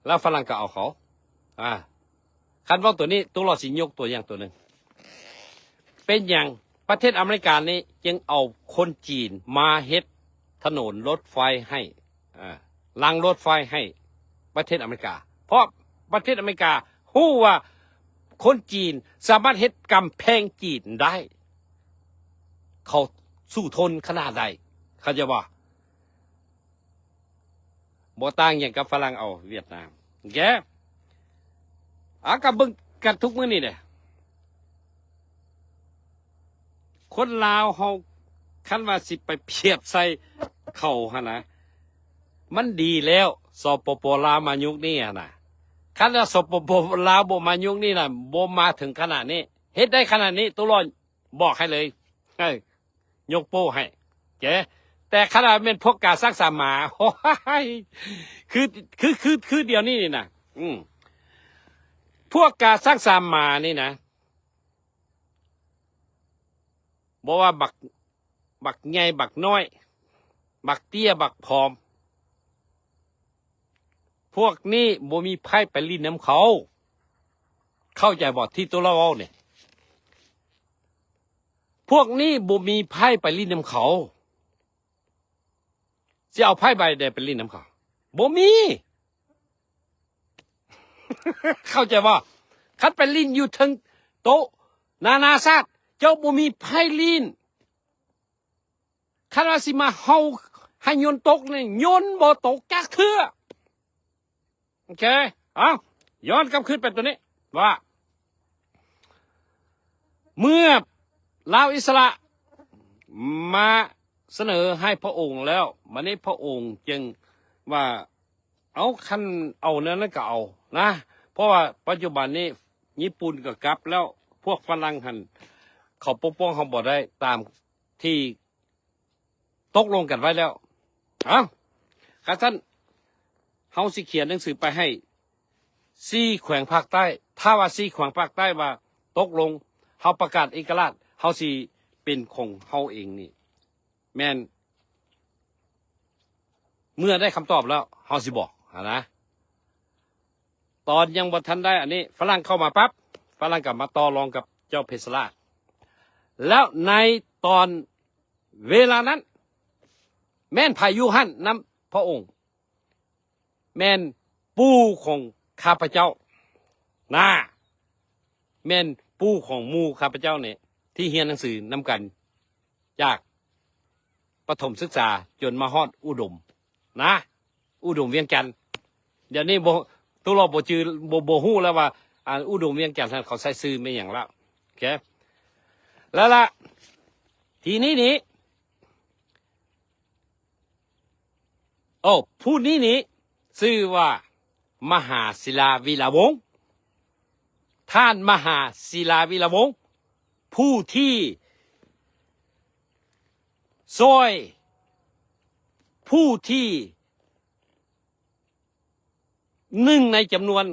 ແລ້ວຝຣັ່ງກໍເອົາເຂົາ. ອາ ຄັນເວົ້າຕົວນີ້ ຕຸລາຊິຍົກຕົວຢ່າງຕົວໜຶ່ງ ເປັນຫຍັງປະເທດອາເມລິການີ້ຈຶ່ງເອົາຄົນຈີນມາເຮັດຖະໜົນລົດໄຟໃຫ້ ອາ ລາງລົດໄຟໃຫ້ປະເທດອາເມລິກາ? ເພາະປະເທດອາເມລິກາຮູ້ວ່າຄົນຈີນສາມາດເຮັດກຳແພງຈີນໄດ້ ເຂົາສູ້ທົນຂະໜາດໃດ ເຂົ້າໃຈບໍ່? ບໍ່ຕ່າງຫຍັງກັບຝຣັ່ງເອົາຫວຽດນາມ. ໂອເຄ ອາ ກໍເບິ່ງກັນທຸກມື້ນີ້ເດ້ ຄົນລາວເຮົາ ຄັນວ່າຊິໄປປຽບໃສ່ເຂົາຫັ້ນນະ ມັນດີແລ້ວ ສປປ ລາວມາຍຸກນີ້ຫັ້ນນະ. ຄັນວ່າ ສປປ ລາວບໍ່ມາຍຸກນີ້ນະ ບໍ່ມາເຖິງຂະໜາດນີ້ ເຮັດໄດ້ຂະໜາດນີ້ ຕຸລາ ບອກໃຫ້ເລີຍ ເອີ ຍົກໂປ້ໃຫ້ ແກ. ແຕ່ຄັນວ່າແມ່ນພວກກາຊັກສາມາ ໂອ້ຍ ຄື ຄື ຄື ຄືດຽວນີ້ນີ້ນະ ອືມ ພວກກາຊັກສາມານີ້ນະ ບໍ່ວ່າບັກ ບັກໃຫຍ່ ບັກນ້ອຍ ບັກເຕ້ຍ ບັກຜອມ ພວກນີ້ບໍ່ມີໃຜໄປຫຼິ້ນນຳເຂົາ ເຂົ້າໃຈບໍ່ ທີ່ໂຕລາເວົ້ານີ້? ພວກນີ້ບໍ່ມີໃຜໄປຫຼິ້ນນຳເຂົາ ຊິເອົາໃຜໄປໄດ້ໄປຫຼິ້ນນຳເຂົາ? ບໍ່ມີ ເຂົ້າໃຈບໍ່? ຄັນໄປຫຼິ້ນຢູ່ເທິງໂຕະນານາຊາດ ເຈົ້າບໍ່ມີໃຜຫຼິ້ນ. ຄັນວ່າຊິມາເຮົາໃຫ້ຍົນຕົກນີ້ ຍົນບໍ່ຕົກຈັກເທື່ອ. ໂອເຄ ເອົາ ຍ້ອນກັບຄືນໄປຕົວນີ້ ວ່າ ເມື່ອລາວອິດສະຫຼະມາສະເໜີໃຫ້ພະອົງແລ້ວ ບາດນີ້ພະອົງຈຶ່ງວ່າ ເອົາ ຄັນເອົາແນວນັ້ນກໍເອົານະ ເພາະວ່າປັດຈຸບັນນີ້ຍີ່ປຸ່ນກໍກັບແລ້ວ ພວກຝຣັ່ງຫັ້ນເຂົາປົກປ້ອງເຮົາບໍ່ໄດ້ຕາມທີ່ຕົກລົງກັນໄວ້ແລ້ວ. ເອົ້າ ຄັນຊັ້ນເຮົາຊິຂຽນໜັງສືໄປໃຫ້ສີ່ແຂວງພາກໃຕ້ ຖ້າວ່າສີ່ແຂວງພາກໃຕ້ວ່າຕົກລົງ ເຮົາປະກາດເອກະລາດ ເຮົາຊິເປັນຂອງເຮົາເອງນີ້ ແມ່ນເມື່ອໄດ້ຄຳຕອບແລ້ວເຮົາຊິບອກຫັ້ນນະ. ຕອນຍັງບໍ່ທັນໄດ້ອັນນີ້ ຝຣັ່ງເຂົ້າມາປັບ ຝຣັ່ງກໍມາຕໍ່ລອງກັບເຈົ້າເພຊະລາດ ແລ້ວໃນຕອນເວລານັ້ນ ແມ່ນໃຜຢູ່ຫັ້ນນຳພະອົງ? ແມ່ນປູ່ຂອງຂ້າພະເຈົ້ານະ ແມ່ນປູ່ຂອງໝູ່ຂ້າພະເຈົ້ານີ້ ທີ່ຮຽນໜັງສືນຳກັນ ຈາກປະຖົມສຶກສາຈົນມາຮອດອຸດົມນະ ອຸດົມວຽງຈັນ. ດຽວນີ້ບໍ່ ຕຸລາບໍ່ຈື່ ບໍ່ ບໍ່ຮູ້ແລ້ວວ່າ ອັນອຸດົມວຽງຈັນຫັ້ນເຂົາໃຊ້ຊື່ແມ່ນຫຍັງແລ້ວ. ໂອເຄ ແລ້ວລະ ທີນີ້ນີ້ ໂອ້ ຜູ້ນີ້ນີ້ຊື່ວ່າ ມະຫາສິລາວິລະວົງ ທ່ານມະຫາສິລາວິລະວົງ ຜູ້ທີ່ຊ່ອຍ ຜູ້ທີ່ ໜຶ່ງໃນຈຳນວນ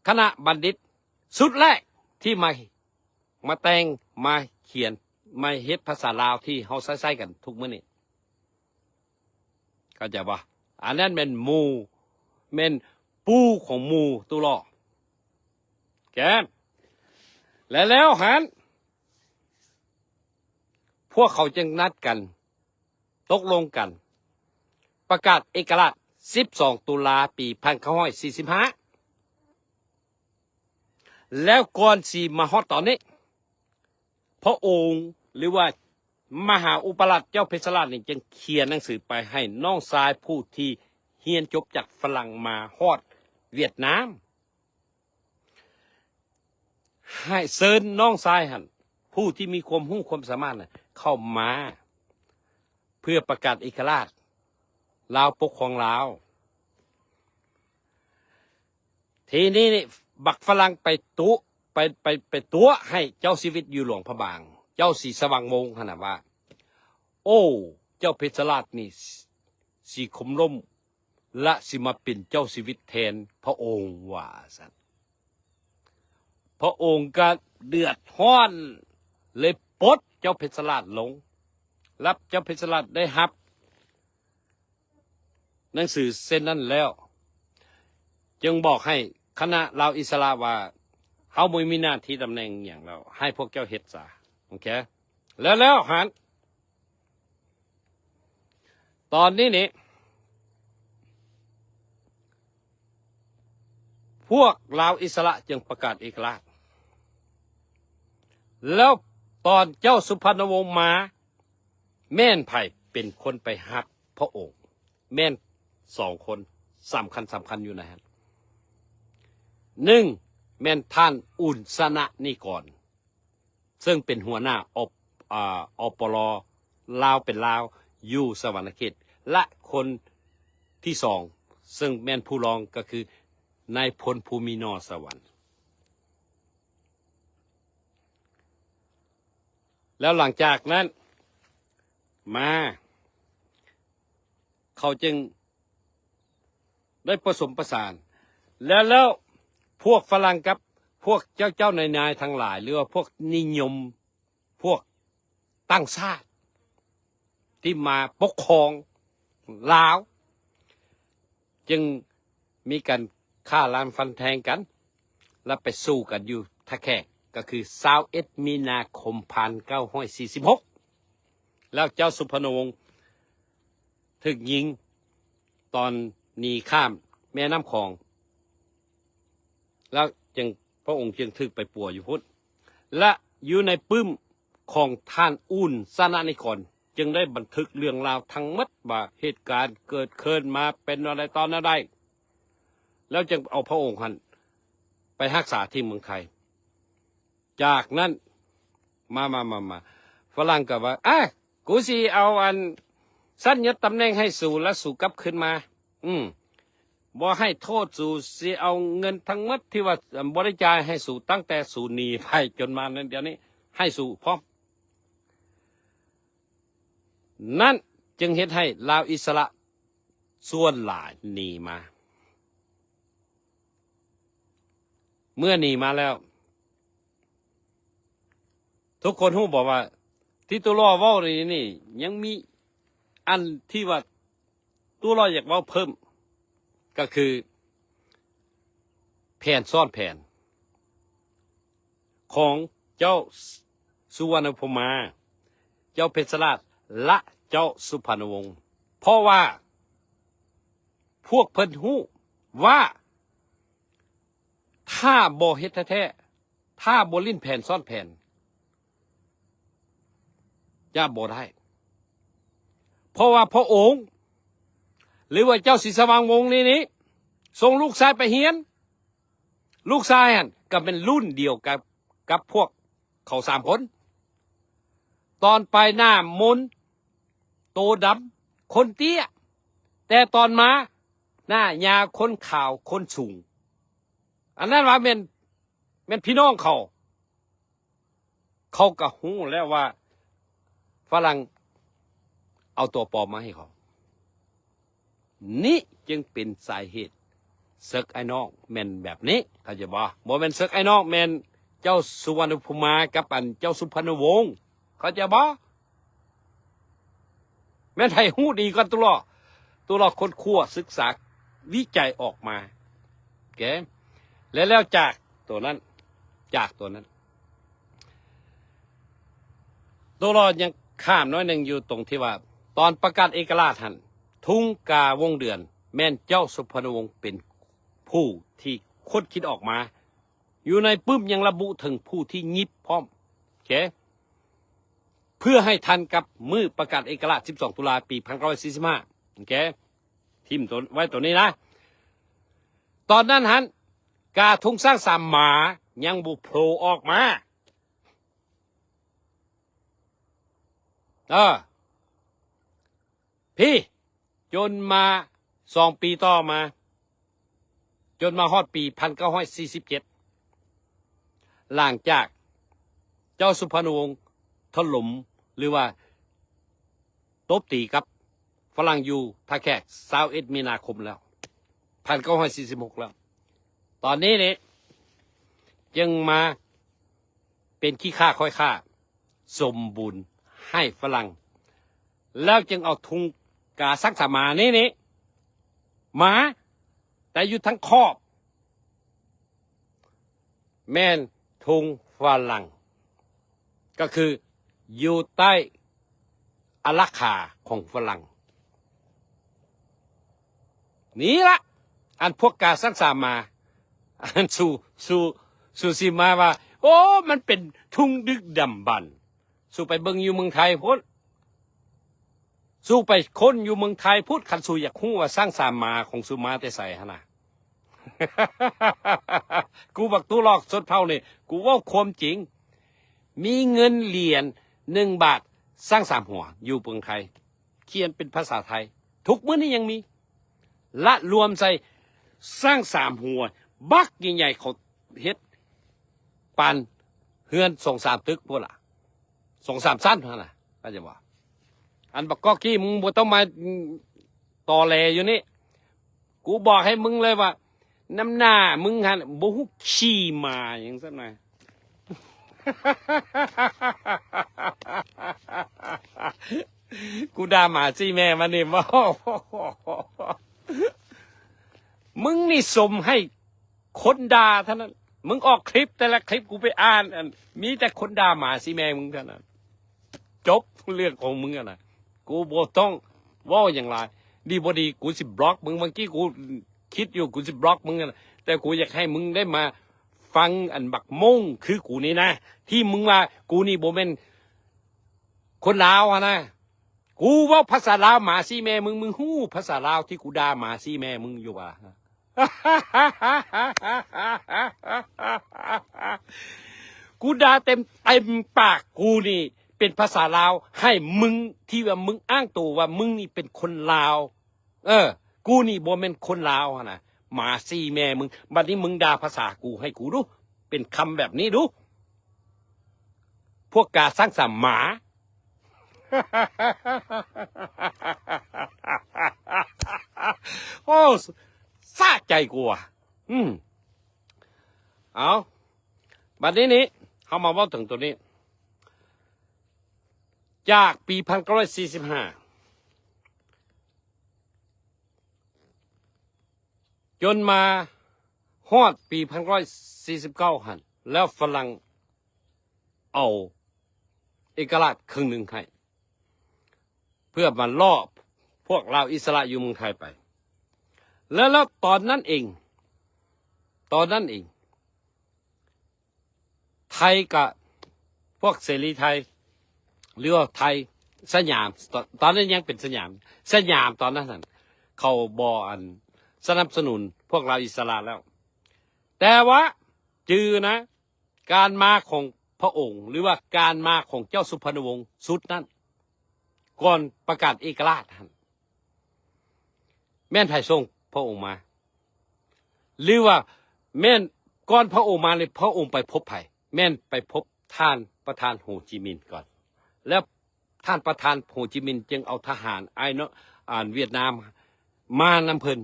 ຄະນະບັນດິດຊຸດແລກທີ່ມາ ມາແຕ່ງ ມາຂຽນ ມາເຮັດພາສາລາວທີ່ເຮົາໃຊ້ ໃຊ້ກັນທຸກມື້ນີ້ ເຂົ້າໃຈບໍ່? ອັນນັ້ນແມ່ນໝູ່ ແມ່ນປູ່ຂອງໝູ່ຕຸລາ ແກນ ແລະ ແລ້ວຫັ້ນ ພວກເຂົາຈຶ່ງນັດກັນ ຕົກລົງກັນ ປະກາດເອກະລາດ ສິບສອງ ຕຸລາ ປີ ໜຶ່ງພັນເກົ້າຮ້ອຍສີ່ສິບຫ້າ ແລ້ວກ່ອນຊິມາຮອດຕອນນີ້ ພະອົງ ຫຼືວ່າ ມະຫາອຸປະລາດເຈົ້າເພຊະລາດນີ້ ຈຶ່ງຂຽນໜັງສືໄປໃຫ້ນ້ອງຊາຍຜູ້ທີ່ຮຽນຈົບຈາກຝຣັ່ງມາຮອດຫວຽດນາມ ໃຫ້ເຊີນນ້ອງຊາຍຫັ້ນ ຜູ້ທີ່ມີຄວາມຮູ້ຄວາມສາມາດນະ ເຂົ້າມາ ເພື່ອປະກາດເອກະລາດ ລາວປົກຄອງລາວ. ທີນີ້ນີ້ ບັກຝຣັ່ງໄປຕຸ ໄປ ໄປ ໄປຕົວະໃຫ້ເຈົ້າຊີວິດຢູ່ຫຼວງພະບາງ ເຈົ້າສີສະຫວ່າງວົງຫັ້ນນະວ່າ ໂອ້ ເຈົ້າເພັດຊະລາດນີ້ ຊິຄົມລົ້ມ ແລະ ຊິມາເປັນເຈົ້າຊີວິດແທນພະອົງ ວ່າຊັ້ນ. ພະອົງກໍເດືອດຮ້ອນ ເລີຍປົດເຈົ້າເພັດຊະລາດລົງ ແລະ ເຈົ້າເພັດຊະລາດໄດ້ຮັບໜັງສືເຊັ່ນນັ້ນແລ້ວ ຈຶ່ງບອກໃຫ້ຄະນະລາວອິດສະຫຼະວ່າ ເຮົາບໍ່ມີໜ້າທີ່ຕຳແໜ່ງຫຍັງແລ້ວ ໃຫ້ພວກເຈົ້າເຮັດຊະ ໂອເຄ ແລ້ວ ແລ້ວຫັ້ນ ຕອນນີ້ນີ້ ພວກລາວອິດສະຫຼະຈຶ່ງປະກາດເອກະລາດ ແລ້ວຕອນເຈົ້າສຸພານຸວົງມາ ແມ່ນໃຜເປັນຄົນໄປຮັບພະອົງ? ແມ່ນສອງຄົນສຳຄັນ ສຳຄັນຢູ່ໃນຫັ້ນ ໜຶ່ງ ແມ່ນທ່ານອຸ່ນຊະນະນິກອນ ເຊິ່ງເປັນຫົວໜ້າ ອ ອາ ອປລ ລາວເປັນລາວຢູ່ສະຫວັນນະເຂດ ແລະ ຄົນທີສອງ ເຊິ່ງແມ່ນຜູ້ລອງກໍຄືນາຍພົນ ພູມີ ນໍສະຫວັນ. ແລ້ວຫຼັງຈາກນັ້ນມາ ເຂົາຈຶ່ງ ໄດ້ປະສົມປະສານ ແລ້ວ ແລ້ວພວກຝຣັ່ງກັບພວກເຈົ້າໆນາຍໆທັງຫຼາຍ ຫຼືວ່າພວກນິຍົມ ພວກຕ່າງຊາດທີ່ມາປົກຄອງລາວ ຈຶ່ງມີການຂ້າລ້າງຟັນແທງກັນ ແລະ ໄປສູ້ກັນຢູ່ທ່າແຂກ ກໍຄືຊາວເອັດມີນາຄົມພັນເກົ້າຮ້ອຍສີ່ສິບຫົກ ແລ້ວເຈົ້າສຸພານຸວົງຖືກຍິງຕອນໜີຂ້າມແມ່ນ້ຳຂອງ ແລ້ວຈຶ່ງ ພະອົງຈຶ່ງຖືກໄປປົວຢູ່ພຸ້ນ ແລະ ຢູ່ໃນປຶ້ມຂອງທ່ານອຸ່ນຊະນະນິກອນ ຈຶ່ງໄດ້ບັນທຶກເລື່ອງລາວທັງໝົດວ່າເຫດການເກີດຂຶ້ນມາເປັນແນວໃດຕອນແນວໃດ ແລ້ວຈຶ່ງເອົາພະອົງຫັ້ນໄປຮັກສາທີ່ເມືອງໄທ. ຈາກນັ້ນ ມາ ມາ ມາ ມາ ຝຣັ່ງກໍວ່າ ອາ ກູຊິເອົາອັນ ຊັ້ນຍົດຕຳແໜ່ງໃຫ້ສູ ແລ້ວສູກັບຄືນມາ ອືມ ບໍ່ໃຫ້ໂທດສູ ຊິເອົາເງິນທັງໝົດທີ່ວ່າ ອາ ບໍ່ໄດ້ຈ່າຍໃຫ້ສູ ຕັ້ງແຕ່ສູໜີໄປຈົນມາໃນດຽວນີ້ ໃຫ້ສູພ້ອມ. ນັ້ນຈຶ່ງເຮັດໃຫ້ລາວອິດສະຫຼະສ່ວນຫຼາຍໜີມາ. ເມື່ອໜີມາແລ້ວ ທຸກຄົນຮູ້ບໍ່ວ່າ ທີ່ຕຸລໍເວົ້ານີ້ ນີ້ຍັງມີອັນທີ່ວ່າຕຸລໍຢາກເວົ້າເພີ່ມ ກໍຄືແຜນຊ້ອນແຜນຂອງເຈົ້າສຸວັນນະພູມາ, ເຈົ້າເພັດຊະລາດ ແລະ ເຈົ້າສຸພານຸວົງ ເພາະວ່າພວກເພິ່ນຮູ້ວ່າ ຖ້າບໍ່ເຮັດແທ້ໆ ຖ້າບໍ່ຫຼິ້ນແຜນຊ້ອນແຜນ ຈະບໍ່ໄດ້ ເພາະວ່າພະອົງ ຫຼືວ່າເຈົ້າສີສະຫວ່າງວົງນີ້ນີ້ ສົ່ງລູກຊາຍໄປຮຽນ ລູກຊາຍຫັ້ນກໍແມ່ນລຸ້ນດຽວກັບ ກັບພວກເຂົາສາມຄົນ. ຕອນໄປໜ້າມົນ ໂຕດຳ ຄົນເຕ້ຍ ແຕ່ຕອນມາໜ້າຍາວ ຄົນຂາວ ຄົນສູງ. ອັນນັ້ນວ່າແມ່ນ ແມ່ນພີ່ນ້ອງເຂົາ. ເຂົາກໍຮູ້ແລ້ວວ່າຝຣັ່ງເອົາຕົວປອມມາໃຫ້ເຂົາ. ນີ້ຈຶ່ງເປັນສາເຫດເສິກອ້າຍນ້ອງແມ່ນແບບນີ້ ເຂົ້າໃຈບໍ່? ບໍ່ແມ່ນເສິກອ້າຍນ້ອງ ແມ່ນເຈົ້າສຸວັນນະພູມາກັບອັນເຈົ້າສຸພານຸວົງ ເຂົ້າໃຈບໍ່? ແມ່ນໃຜຮູ້ດີກ່ອນຕຸລໍ ຕຸລໍຄົ້ນຄວ້າສຶກສາວິໄຈອອກມາ ໂອເຄ ແລະ ແລ້ວຈາກຕົວນັ້ນ ຈາກຕົວນັ້ນ ໂຕລອດຍັງຂ້າມໜ້ອຍໜຶ່ງຢູ່ຕົງທີ່ວ່າ ຕອນປະກາດເອກະລາດຫັ້ນ ທຸງກາວົງເດືອນ ແມ່ນເຈົ້າສຸພານຸວົງເປັນຜູ້ທີ່ຄົ້ນຄິດອອກມາ ຢູ່ໃນປຶ້ມຍັງລະບຸເຖິງຜູ້ທີ່ຫຍິບພ້ອມ ໂອເຄ ເພື່ອໃຫ້ທັນກັບມື້ປະກາດເອກະລາດ ສິບສອງ ຕຸລາ ປີ ໜຶ່ງພັນເກົ້າຮ້ອຍສີ່ສິບຫ້າ ໂອເຄ ຖິ້ມໂຕ ໄວ້ໂຕນີ້ນະ ຕອນນັ້ນຫັ້ນ ກາທຸງຊ້າງສາມໝາຍັງບໍ່ໂຜອອກມາ ເອີ ພີ້ ຈົນມາສອງປີຕໍ່ມາ ຈົນມາຮອດປີ ໜຶ່ງພັນເກົ້າຮ້ອຍສີ່ສິບເຈັດ ຫຼັງຈາກເຈົ້າສຸພານຸວົງຖະຫຼົ່ມ ຫຼືວ່າຕົບຕີກັບຝຣັ່ງຢູ່ທ່າແຂກ ຊາວເອັດ ມີນາຄົມແລ້ວ ພັນເກົ້າຮ້ອຍສີ່ສິບຫົກແລ້ວ ຕອນນີ້ນີ້ຈຶ່ງມາເປັນຂີ້ຂ້າຂ້ອຍຂ້າ ສົມບູນໃຫ້ຝຣັ່ງ ແລ້ວຈຶ່ງເອົາທຸງກາສັງສາມານີ້ນີ້ມາ ແຕ່ຢູ່ທາງຂອບ ແມ່ນທຸງຝຣັ່ງ ກໍຄືຢູ່ໃຕ້ອາລັກຂາຂອງຝຣັ່ງ ນີ້ລະ ອັນພວກກາສັງສາມາ ອັນສູ່ ສູ່ ສູ່ຊິມາວ່າ ໂອ້ ມັນເປັນທຸງດຶກດຳບັນ ສູ່ໄປເບິ່ງຢູ່ເມືອງໄທພຸ້ນ ສູ່ໄປຄົ້ນຢູ່ເມືອງໄທພຸ້ນ ຄັນສູ່ຢາກຮູ້ວ່າສັງສາມາຂອງສູ່ມາແຕ່ໃສຫັ້ນນະ ກູບັກຕູ້ຫຼອກຊົນເຜົ່ານີ້ ກູເວົ້າຄວາມຈິງ ມີເງິນຫຼຽນໜຶ່ງບາດສັງສາມຫົວຢູ່ເມືອງໄທ ຂຽນເປັນພາສາໄທ ທຸກມື້ນີ້ຍັງມີ ລະລວມໃສ່ສັງສາມຫົວບັກໃຫຍ່ໆ ເຂົາເຮັດປານເຮືອນສອງສາມຕຶກພຸ້ນລະ ສອງສາມຊັ້ນຫັ້ນນະ ເຂົ້າໃຈບໍ່? ອັນບັກກອກກີ້ ມຶງບໍ່ຕ້ອງມາຕໍແຫຼຢູ່ນີ້ ກູບອກໃຫ້ມຶງເລີຍວ່າ ນ້ຳໜ້າມຶງຫັ້ນບໍ່ຮູ້ຂີ້ໝາຫຍັງຊັ້ນນະ ກູດ່າໝາຊີ້ແມ່ມັນນີ້ ມຶງນີ້ສົມໃຫ້ ຄົນດ່າເທົ່ານັ້ນ ມຶງອອກຄລິບແຕ່ລະຄລິບ ກູໄປອ່ານ ອັນ ມີແຕ່ຄົນດ່າໝາຊີ້ແມ່ມຶງເທົ່ານັ້ນ ຈົບເລື່ອງຂອງມຶງຫັ້ນນະ ກູບໍ່ຕ້ອງເວົ້າຫຍັງຫຼາຍ ດີບໍ່ດີ ກູຊິບລັອກມຶງ ບາງທີກູຄິດຢູ່ ກູຊິບລັອກມຶງຫັ້ນນະ ແຕ່ກູຢາກໃຫ້ມຶງໄດ້ມາຟັງ ອັນ ບັກໂມງຄືກູນີ້ນະ ທີ່ມຶງວ່າກູນີ້ບໍ່ແມ່ນຄົນລາວຫັ້ນນະ ກູເວົ້າພາສາລາວໝາຊີ້ແມ່ມຶງ ມຶງຮູ້ພາສາລາວທີ່ກູດ່າໝາຊີ້ແມ່ມຶງຢູ່ຫວາ? ກູດ່າເຕັມ ເຕັມປາກ ກູນີ້ເປັນພາສາລາວໃຫ້ມຶງ ທີ່ວ່າມຶງອ້າງໂຕວ່າມຶງນີ້ເປັນຄົນລາວ ເອີ ກູນີ້ບໍ່ແມ່ນຄົນລາວຫັ້ນນະ ໝາຊີ້ແມ່ມຶງ ບັດນີ້ມຶງດ່າພາສາກູໃຫ້ກູດູ ເປັນຄຳແບບນີ້ດູ ພວກກາສັງສາມາ ໂອ້ ສະໃຈກວ່າ ອືມ ເອົາ ບັດນີ້ນີ້ ເຮົາມາເວົ້າເຖິງໂຕນີ້ ຈາກປີພັນເກົ້າຮ້ອຍສີ່ສິບຫ້າ ຈົນມາຮອດປີພັນເກົ້າຮ້ອຍສີ່ສິບເກົ້າຫັ້ນ ແລ້ວຝຣັ່ງເອົາເອກະລາດເຄິ່ງໜຶ່ງໃຫ້ ເພື່ອມາລໍ້ພວກລາວອິດສະຫຼະຢູ່ເມືອງໄທໄປ ແລ້ວ ແລ້ວຕອນນັ້ນເອງ ຕອນນັ້ນເອງ ໄທກະ ພວກເສລີໄທ ຫຼືວ່າໄທສະຫຍາມ ຕອນ ຕອນນັ້ນຍັງເປັນສະຫຍາມ ສະຫຍາມຕອນນັ້ນຫັ້ນ ເຂົາບໍ່ ອັນ ສະໜັບສະໜູນພວກລາວອິດສະຫຼະແລ້ວ ແຕ່ວ່າຈື່ນະ ການມາຂອງພະອົງ ຫຼືວ່າການມາຂອງເຈົ້າສຸພານຸວົງຊຸດນັ້ນ ກ່ອນປະກາດເອກະລາດຫັ້ນ ແມ່ນໃຜສົ່ງພະອົງມາ? ຫຼືວ່າແມ່ນກ່ອນພະອົງມານີ້ ພະອົງໄປພົບໃຜ? ແມ່ນໄປພົບທ່ານປະທານໂຮຈິມິນກ່ອນ ແລ້ວທ່ານປະທານໂຮຈິມິນຈຶ່ງເອົາທະຫານໄອນອ ອັນຫວຽດນາມມານຳເພິ່ນ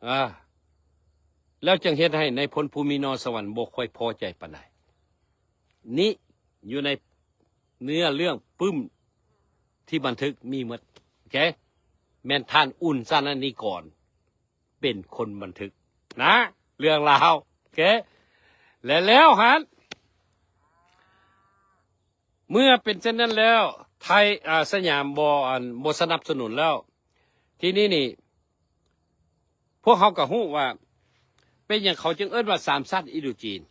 ເອີ ແລ້ວຈຶ່ງເຮັດໃຫ້ນາຍພົນພູມິນອສະຫວັນບໍ່ຄ່ອຍພໍໃຈປານໃດ. ນີ້ຢູ່ໃນເນື້ອເລື່ອງປຶ້ມທີ່ບັນທຶກມີໝົດ ໂອເຄ ແມ່ນທ່ານອຸ່ນ ສານະນິກອນ ເປັນຄົນບັນທຶກນະ ເລື່ອງລາວ ໂອເຄ ແລະ ແລ້ວຫັ້ນ ເມື່ອເປັນເຊັ່ນນັ້ນແລ້ວ ໄທ ອາ ສະຫຍາມບໍ່ ອັນ ບໍ່ສະໜັບສະໜູນແລ້ວ ທີນີ້ນີ້ ພວກເຮົາກໍຮູ້ວ່າ ເປັນຫຍັງເຂົາຈຶ່ງເອີ້ນວ່າສາມຊາດອິນໂດຈີນ.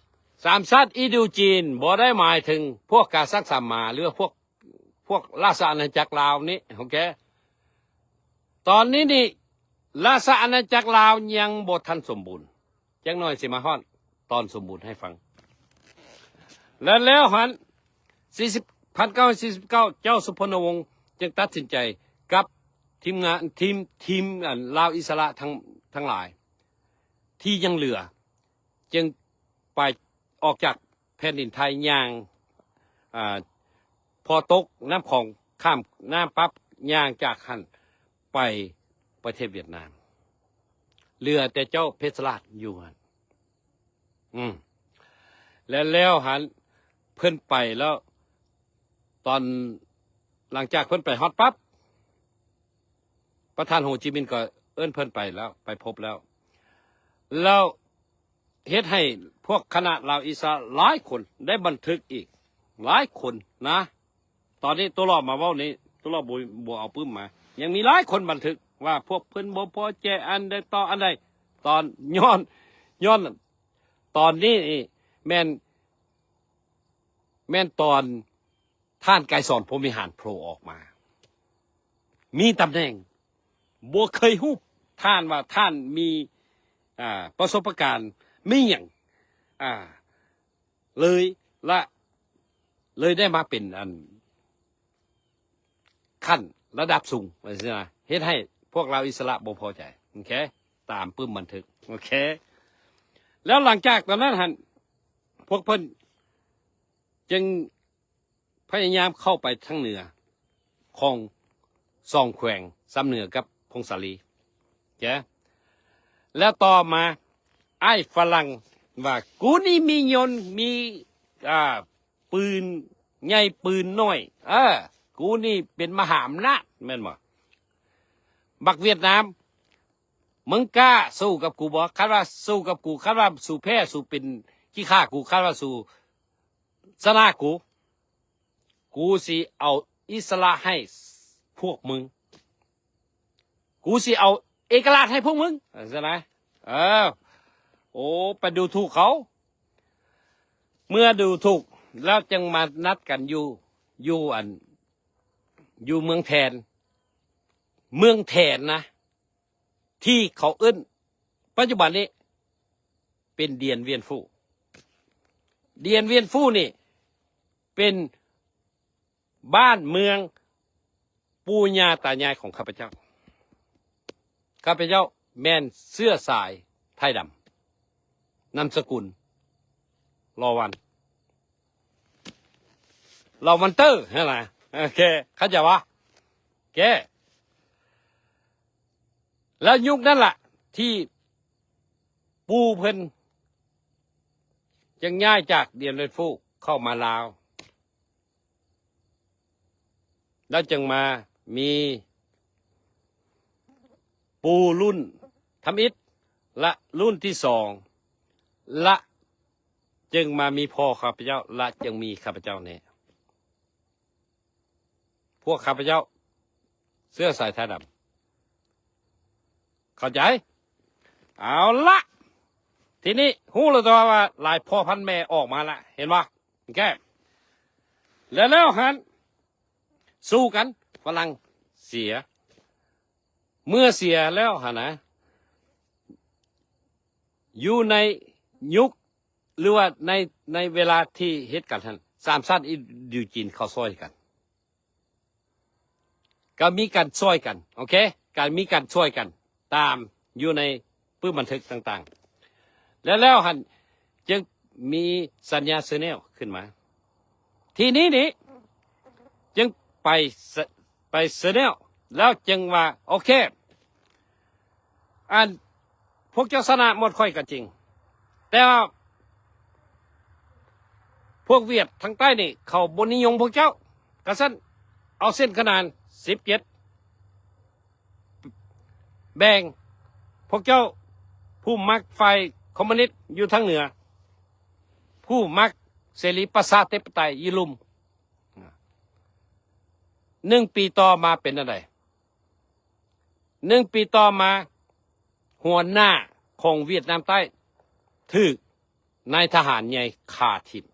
ສາມຊາດອິນໂດຈີນບໍ່ໄດ້ໝາຍເຖິງພວກກາສັກສາມາ ຫຼືວ່າພວກ ພວກລາຊະອານາຈັກລາວນີ້ ໂອເຄ ຕອນນີ້ນີ້ ລາຊະອານາຈັກລາວຍັງບໍ່ທັນສົມບູນ. ຈັກໜ້ອຍຊິມາຮອດຕອນສົມບູນໃຫ້ຟັງ. ແລະ ແລ້ວຫັ້ນ ສີ່ສິບ ພັນເກົ້າຮ້ອຍສີ່ສິບເກົ້າ ເຈົ້າສຸພົນນະວົງຈຶ່ງຕັດສິນໃຈກັບທີມງານ ທີມ ທີມ ອັນ ລາວອິດສະຫຼະທັງ ທັງຫຼາຍທີ່ຍັງເຫຼືອ ຈຶ່ງໄປ ອອກຈາກແຜ່ນດິນໄທ ຍ່າງ ອ່າ ພໍຕົກນ້ຳຂອງ ຂ້າມນ້ຳປັບ ຍ່າງຈາກຫັ້ນໄປປະເທດຫວຽດນາມ. ເຫຼືອແຕ່ເຈົ້າເພັດຊະລາດຢູ່ຫັ້ນ. ອືມ ແລ້ວ ແລ້ວຫັ້ນເພິ່ນໄປແລ້ວ ຕອນ ຫຼັງຈາກເພິ່ນໄປຮອດປັບ ປະທານໂຮຈິມິນກໍເອີ້ນເພິ່ນໄປແລ້ວ ໄປພົບແລ້ວ ແລ້ວເຮັດໃຫ້ພວກຄະນະລາວອິດສະຫຼາຍຄົນໄດ້ບັນທຶກອີກ ຫຼາຍຄົນນະ. ຕອນນີ້ຕົວຫຼອກມາເວົ້ານີ້ ຕົວຫຼອກບໍ່ ບໍ່ເອົາປຶ້ມມາ ຍັງມີຫຼາຍຄົນບັນທຶກວ່າພວກເພິ່ນບໍ່ພໍໃຈອັນໃດຕໍ່ອັນໃດ ຕອນ ຍ້ອນ ຍ້ອນຕອນນີ້ແມ່ນ ແມ່ນຕອນ ທ່ານໄກສອນ ພົມວິຫານໂຜອອກມາ ມີຕຳແໜ່ງ ບໍ່ເຄີຍຮູ້ທ່ານວ່າທ່ານມີ ອ່າ ປະສົບປະການ ມີຫຍັງ ອ່າ ເລີຍ ລະເລີຍໄດ້ມາເປັນອັນ ຂັ້ນລະດັບສູງ ວ່າຊັ້ນນະ ເຮັດໃຫ້ພວກລາວອິດສະຫຼະບໍ່ພໍໃຈ. ໂອເຄ ຕາມປຶ້ມບັນທຶກ. ໂອເຄ ແລ້ວຫຼັງຈາກຕອນນັ້ນຫັ້ນ ພວກເພິ່ນຈຶ່ງພະຍາຍາມເຂົ້າໄປທາງເໜືອຂອງສອງແຂວງ ຊຳເໜືອກັບຜົ້ງສາລີ. ໂອເຄ ແລ້ວຕໍ່ມາ ອ້າຍຝຣັ່ງວ່າ ກູນີ້ມີຍົນ ມີ ອ່າ ປືນໃຫຍ່ປືນນ້ອຍ ເອີ ກູນີ້ເປັນມະຫາອຳນາດ ແມ່ນບໍ່? ບັກຫວຽດນາມ ມຶງກ້າສູ້ກັບກູບໍ່? ຄັນວ່າສູ້ກັບກູ ຄັນວ່າສູແພ້ ສູເປັນຂີ້ຂ້າກູ ຄັນວ່າສູຊະນະກູ ກູຊິເອົາອິດສະຫຼະໃຫ້ພວກມຶງ. ກູຊິເອົາເອກະລາດໃຫ້ພວກມຶງ ວ່າຊັ້ນນະ. ເອີ ໂອ້ ໄປດູຖູກເຂົາ. ເມື່ອດູຖູກແລ້ວຈຶ່ງມານັດກັນຢູ່ ຢູ່ອັນ ຢູ່ເມືອງແທນ ເມືອງແທນນະ ທີ່ເຂົາເອີ້ນ ປັດຈຸບັນນີ້ເປັນດຽນວຽນຟູ. ດຽນວຽນຟູນີ້ເປັນ ບ້ານເມືອງປູ່ຍ່າຕາຍາຍຂອງຂ້າພະເຈົ້າ. ຂ້າພະເຈົ້າແມ່ນເຊື້ອສາຍໄທດຳ ນາມສະກຸນລໍວັນ ລໍວັນເຕີຫັ້ນນະ. ໂອເຄ ເຂົ້າໃຈບໍ່? ໂອເຄ ແລ້ວຍຸກນັ້ນລະ ທີ່ ປູ່ເພິ່ນຈຶ່ງຍ້າຍຈາກດຽນເວັນຟູເຂົ້າມາລາວ ແລ້ວຈຶ່ງມາມີປູ່ລຸ້ນທຳອິດ ແລະ ລຸ້ນທີສອງ ແລະ ຈຶ່ງມາມີພໍ່ຂ້າພະເຈົ້າ ແລະ ຈຶ່ງມີຂ້າພະເຈົ້າແດ່. ພວກຂ້າພະເຈົ້າເຊື້ອສາຍໄທດຳ. ເຂົ້າໃຈ? ເອົາລະ ທີນີ້ຮູ້ແລ້ວຕົວະວ່າຫຼາຍພໍ່ພັນແມ່ອອກມາລະ ເຫັນບໍ່? ໂອເຄ ແລ້ວ ແລ້ວຫັ້ນສູ້ກັນ ຝຣັ່ງເສຍ. ເມື່ອເສຍແລ້ວຫັ້ນນະ ຢູ່ໃນຍຸກ ຫຼືວ່າໃນ ໃນເວລາທີ່ເຮັດກັນຫັ້ນ ສາມຊາດອິນໂດຈີນເຂົ້າຊ່ອຍກັນ ກໍມີການຊ່ອຍກັນ ໂອເຄ ການມີການຊ່ອຍກັນຕາມຢູ່ໃນປຶ້ມບັນທຶກຕ່າງໆ ແລ້ວ ແລ້ວຫັ້ນຈຶ່ງມີສັນຍາເຊີແນວຂຶ້ນມາ. ທີນີ້ນີ້ຈຶ່ງໄປ ໄປເຊີແນວ ແລ້ວຈຶ່ງວ່າ ໂອເຄ ອັນ ພວກເຈົ້າຊະນະໝົດຂ້ອຍກໍຈິງ ແຕ່ວ່າພວກຫວຽດທາງໃຕ້ນີ້ ເຂົາບໍ່ນິຍົມພວກເຈົ້າ. ກະຊັ້ນ ເອົາເສັ້ນຂະໜານສິບເຈັດ ແບ່ງພວກເຈົ້າ ຜູ້ມັກຝ່າຍຄອມມູນິດຢູ່ທາງເໜືອ ຜູ້ມັກເສລີປະຊາທິປະໄຕຢູ່ລຸ່ມ. ໜຶ່ງປີຕໍ່ມາເປັນອັນໃດ? ໜຶ່ງປີຕໍ່ມາ ຫົວໜ້າຂອງຫວຽດນາມໃຕ້ຖືກນາຍທະຫານໃຫຍ່ຂ້າຖິ້ມ.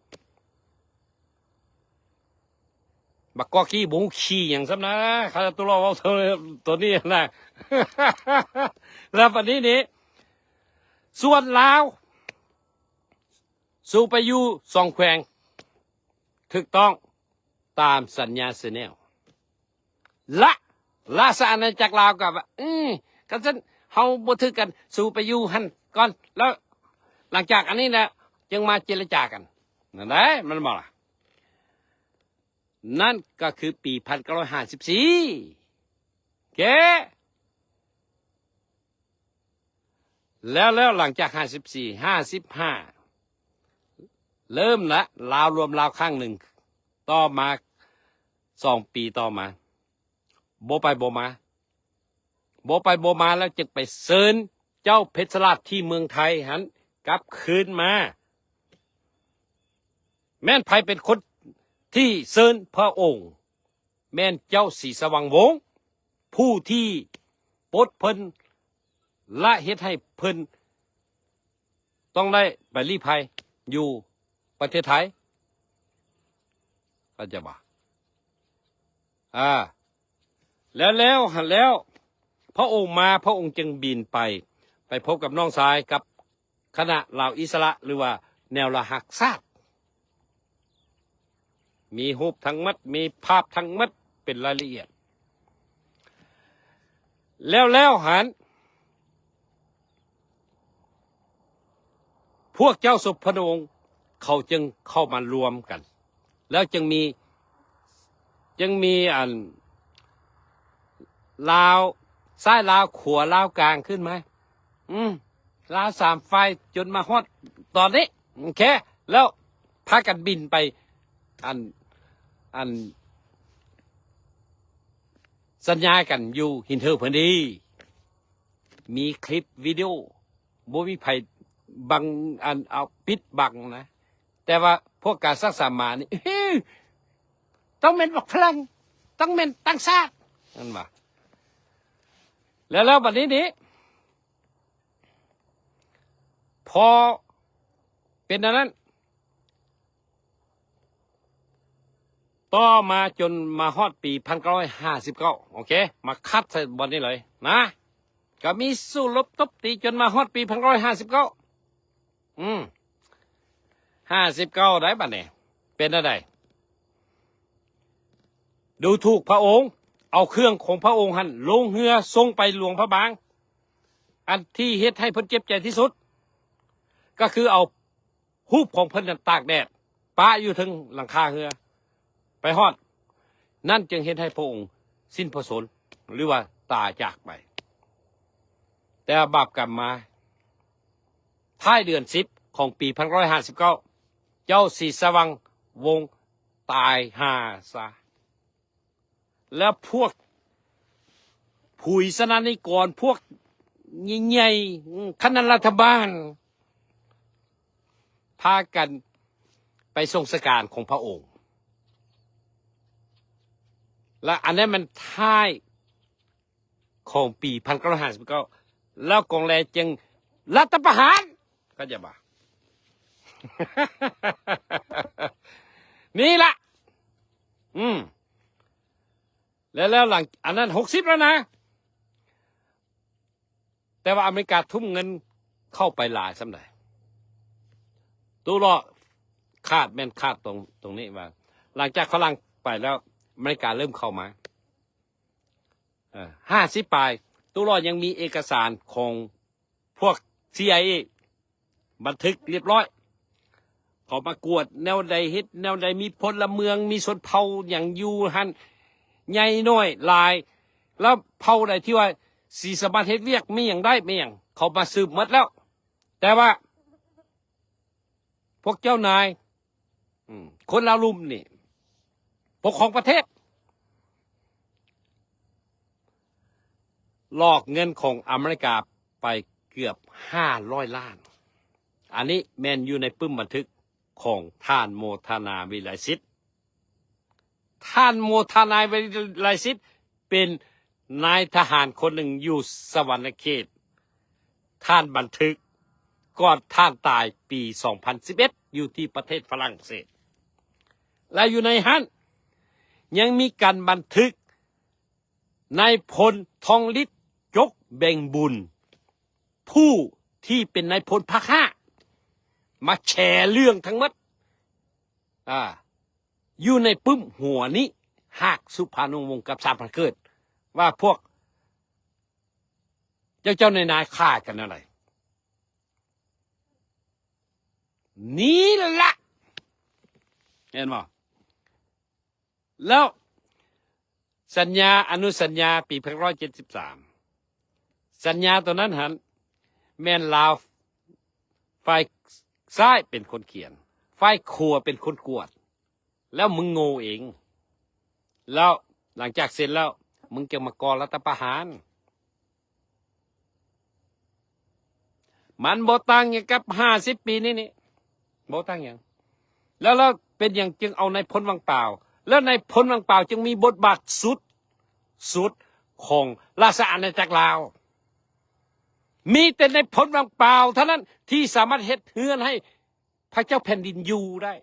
ບັກກອກຂີ້ ບໍ່ຮູ້ຂີ້ຫຍັງຊ້ຳນະ ຂ້າຕົວເວົ້າໂຕນີ້ນະ. ແລ້ວບັດນີ້ນີ້ ສ່ວນລາວ ສູ່ໄປຢູ່ສອງແຂວງ ຖືກຕ້ອງຕາມສັນຍາເຊີແນວ ລະ ລາຊະອານາຈັກລາວກໍວ່າ ອື ຄັນຊັ້ນເຮົາບໍ່ຖືກກັນ ສູ່ໄປຢູ່ຫັ້ນກ່ອນ ແລ້ວຫຼັງຈາກອັນນີ້ນະ ຈຶ່ງມາເຈລະຈາກັນ ນັ້ນແຫຼະ ແມ່ນບໍ່ລະ? ນັ້ນກໍຄືປີພັນເກົ້າຮ້ອຍຫ້າສິບສີ່ ເກ ແລ້ວ ແລ້ວຫຼັງຈາກຫ້າສິບສີ່ ຫ້າສິບຫ້າ ເລີ່ມລະ ລາວລວມລາວຄັ້ງໜຶ່ງ ຕໍ່ມາ ສອງປີຕໍ່ມາ ບໍ່ໄປບໍ່ມາ ບໍ່ໄປບໍ່ມາ ແລ້ວຈຶ່ງໄປເຊີນເຈົ້າເພັດຊະລາດທີ່ເມືອງໄທຫັ້ນກັບຄືນມາ. ແມ່ນໃຜເປັນຄົນທີ່ເຊີນພະອົງ? ແມ່ນເຈົ້າສີສະຫວ່າງວົງ ຜູ້ທີ່ປົດເພິ່ນ ແລະ ເຮັດໃຫ້ເພິ່ນຕ້ອງໄດ້ໄປລີ້ໄພຢູ່ປະເທດໄທ ເຂົ້າໃຈບໍ່? ອາ ແລ້ວ ແລ້ວ ແລ້ວ ພະອົງມາ ພະອົງຈຶ່ງບິນໄປ ໄປພົບກັບນ້ອງຊາຍ ກັບຄະນະລາວອິດສະຫຼະ ຫຼືວ່າແນວລາວຮັກຊາດ ມີຮູບທັງໝົດ ມີພາບທັງໝົດ ເປັນລາຍລະອຽດ. ແລ້ວ ແລ້ວຫັ້ນ ພວກເຈົ້າສົມພະນົງເຂົາຈຶ່ງເຂົ້າມາລວມກັນ ແລ້ວຈຶ່ງມີ ຈຶ່ງມີອັນ ລາວຊ້າຍ ລາວຂວາ ລາວກາງຂຶ້ນມາ ອືມ ລາວສາມຝ່າຍ ຈົນມາຮອດຕອນນີ້ ໂອເຄ ແລ້ວພາກັນບິນໄປ ອັນ ອັນ ສັນຍາກັນຢູ່ຫີນເຫີບເພິ່ນດີ ມີຄລິບວິດີໂອ ບໍ່ມີໃຜບັງ ອັນ ເອົາປິດບັງນະ ແຕ່ວ່າພວກການສັກສາມານີ້ ຕ້ອງແມ່ນບັກຝຣັ່ງ ຕ້ອງແມ່ນຕ່າງຊາດ ແມ່ນບໍ່? ແລ້ວ ແລ້ວບັດນີ້ນີ້ ພໍເປັນອັນນັ້ນ ຕໍ່ມາຈົນມາຮອດປີພັນເກົ້າຮ້ອຍຫ້າສິບເກົ້າ ໂອເຄ ມາຄັດໃສ່ບ່ອນນີ້ເລີຍນະ ກໍມີສູ້ລົບຕົບຕີຈົນມາຮອດປີພັນເກົ້າຮ້ອຍຫ້າສິບເກົ້າ ອືມ ຫ້າສິບເກົ້າໄດ໋ ບັດນີ້ເປັນແນວໃດ? ດູຖູກພະອົງ ເອົາເຄື່ອງຂອງພະອົງຫັ້ນລົງເຮືອສົ່ງໄປຫຼວງພະບາງ ອັນທີ່ເຮັດໃຫ້ເພິ່ນເຈັບໃຈທີ່ສຸດ ກໍຄືເອົາຮູບຂອງເພິ່ນນັ້ນຕາກແດດ ປະຢູ່ເທິງຫຼັງຄາເຮືອ ໄປຮອດ ນັ້ນຈຶ່ງເຮັດໃຫ້ພະອົງສິ້ນພະຊົນ ຫຼືວ່າຕາຍຈາກໄປ. ແຕ່ບາບກຳມາ ທ້າຍເດືອນສິບຂອງປີພັນເກົ້າຮ້ອຍຫ້າສິບເກົ້າ ເຈົ້າສີສະຫວ່າງວົງຕາຍຫ່າຊະ ແລ້ວພວກຜຸຍສະນານິກອນ ພວກໃຫຍ່ໆ ຄະນະລັດຖະບານ ພາກັນໄປສົ່ງສະການຂອງພະອົງ ແລະ ອັນນັ້ນມັນທ້າຍຂອງປີພັນເກົ້າຮ້ອຍຫ້າສິບເກົ້າ ແລ້ວກອງແລຈຶ່ງລັດຖະປະຫານ ເຂົ້າໃຈບໍ່? ນີ້ລະ ອືມ ແລ້ວ ແລ້ວຫຼັງອັນນັ້ນຫົກສິບແລ້ວນະ ແຕ່ວ່າອາເມລິກາທຸ່ມເງິນເຂົ້າໄປຫຼາຍສ່ຳໃດ? ຕູ້ລໍຄາດແມ່ນຄາດຕົງ ຕົງນີ້ວ່າ ຫຼັງຈາກຝຣັ່ງໄປແລ້ວ ອາເມລິກາເລີ່ມເຂົ້າມາ ເອີ ຫ້າສິບປາຍ. ຕູ້ລໍຍັງມີເອກະສານຂອງພວກ ຊີໄອເອ ບັນທຶກລຽບລ້ອຍ ເຂົາມາກວດແນວໃດ ເຮັດແນວໃດ ມີພົນລະເມືອງ ມີຊົນເຜົ່າຫຍັງຢູ່ຫັ້ນ ໃຫຍ່ນ້ອຍຫຼາຍ ແລ້ວເຜົ່າໃດທີ່ວ່າຊິສາມາດເຮັດວຽກ ມີຫຍັງໄດ້ ມີຫຍັງ ເຂົາມາສືບໝົດແລ້ວ. ແຕ່ວ່າພວກເຈົ້ານາຍ ອືມ ຄົນລາວລຸ່ມນີ້ ປົກຄອງປະເທດ ຫຼອກເງິນຂອງອາເມລິກາໄປເກືອບຫ້າຮ້ອຍລ້ານ. ອັນນີ້ແມ່ນຢູ່ໃນປຶ້ມບັນທຶກຂອງທ່ານໂມທະນາ ວິໄລສິດ. ທ່ານໂມທະນາ ວິໄລສິດ ເປັນນາຍທະຫານຄົນໜຶ່ງຢູ່ສະຫວັນນະເຂດ. ທ່ານບັນທຶກກ່ອນທ່ານຕາຍປີສອງພັນສິບເອັດ ຢູ່ທີ່ປະເທດຝຣັ່ງເສດ ແລະ ຢູ່ໃນຫັ້ນຍັງມີການບັນທຶກນາຍພົນທອງລິດ ຈົກແບງບຸນ ຜູ້ທີ່ເປັນນາຍພົນພາກຫ້າ ມາແຊເລື່ອງທັງໝົດ ອາ ຢູ່ໃນປຶ້ມຫົວນີ້ ຮາກສຸພານຸວົງກັບສາມພັນເກີດ ວ່າພວກເຈົ້າໆນາຍໆຂ້າກັນແນວໃດ. ນີ້ລະ ເຫັນບໍ່? ແລ້ວສັນຍາ ອະນຸສັນຍາປີພັນເກົ້າຮ້ອຍເຈັດສິບສາມ ສັນຍາໂຕນັ້ນຫັ້ນ ແມ່ນລາວຝ່າຍຊ້າຍເປັນຄົນຂຽນ, ຝ່າຍຂວາເປັນຄົນກວດ, ແລ້ວມຶງໂງ່ເອງ. ແລ້ວຫຼັງຈາກເຊັນແລ້ວ ມຶງຈຶ່ງມາກໍ່ລັດຖະປະຫານ. ມັນບໍ່ຕ່າງຫຍັງກັບຫ້າສິບປີນີ້ນີ້ ບໍ່ຕ່າງຫຍັງ. ແລ້ວ ແລ້ວເປັນຫຍັງຈຶ່ງເອົານາຍພົນວັງປາວ ແລ້ວນາຍພົນວັງປາວຈຶ່ງມີບົດບາດສຸດ ສຸດຂອງລາຊະອານາຈັກລາວ? ມີແຕ່ນາຍພົນວັງປາວເທົ່ານັ້ນທີ່ສາມາດເຮັດເຮືອນໃຫ້ພະເຈົ້າແຜ່ນດິນຢູ່ໄດ້.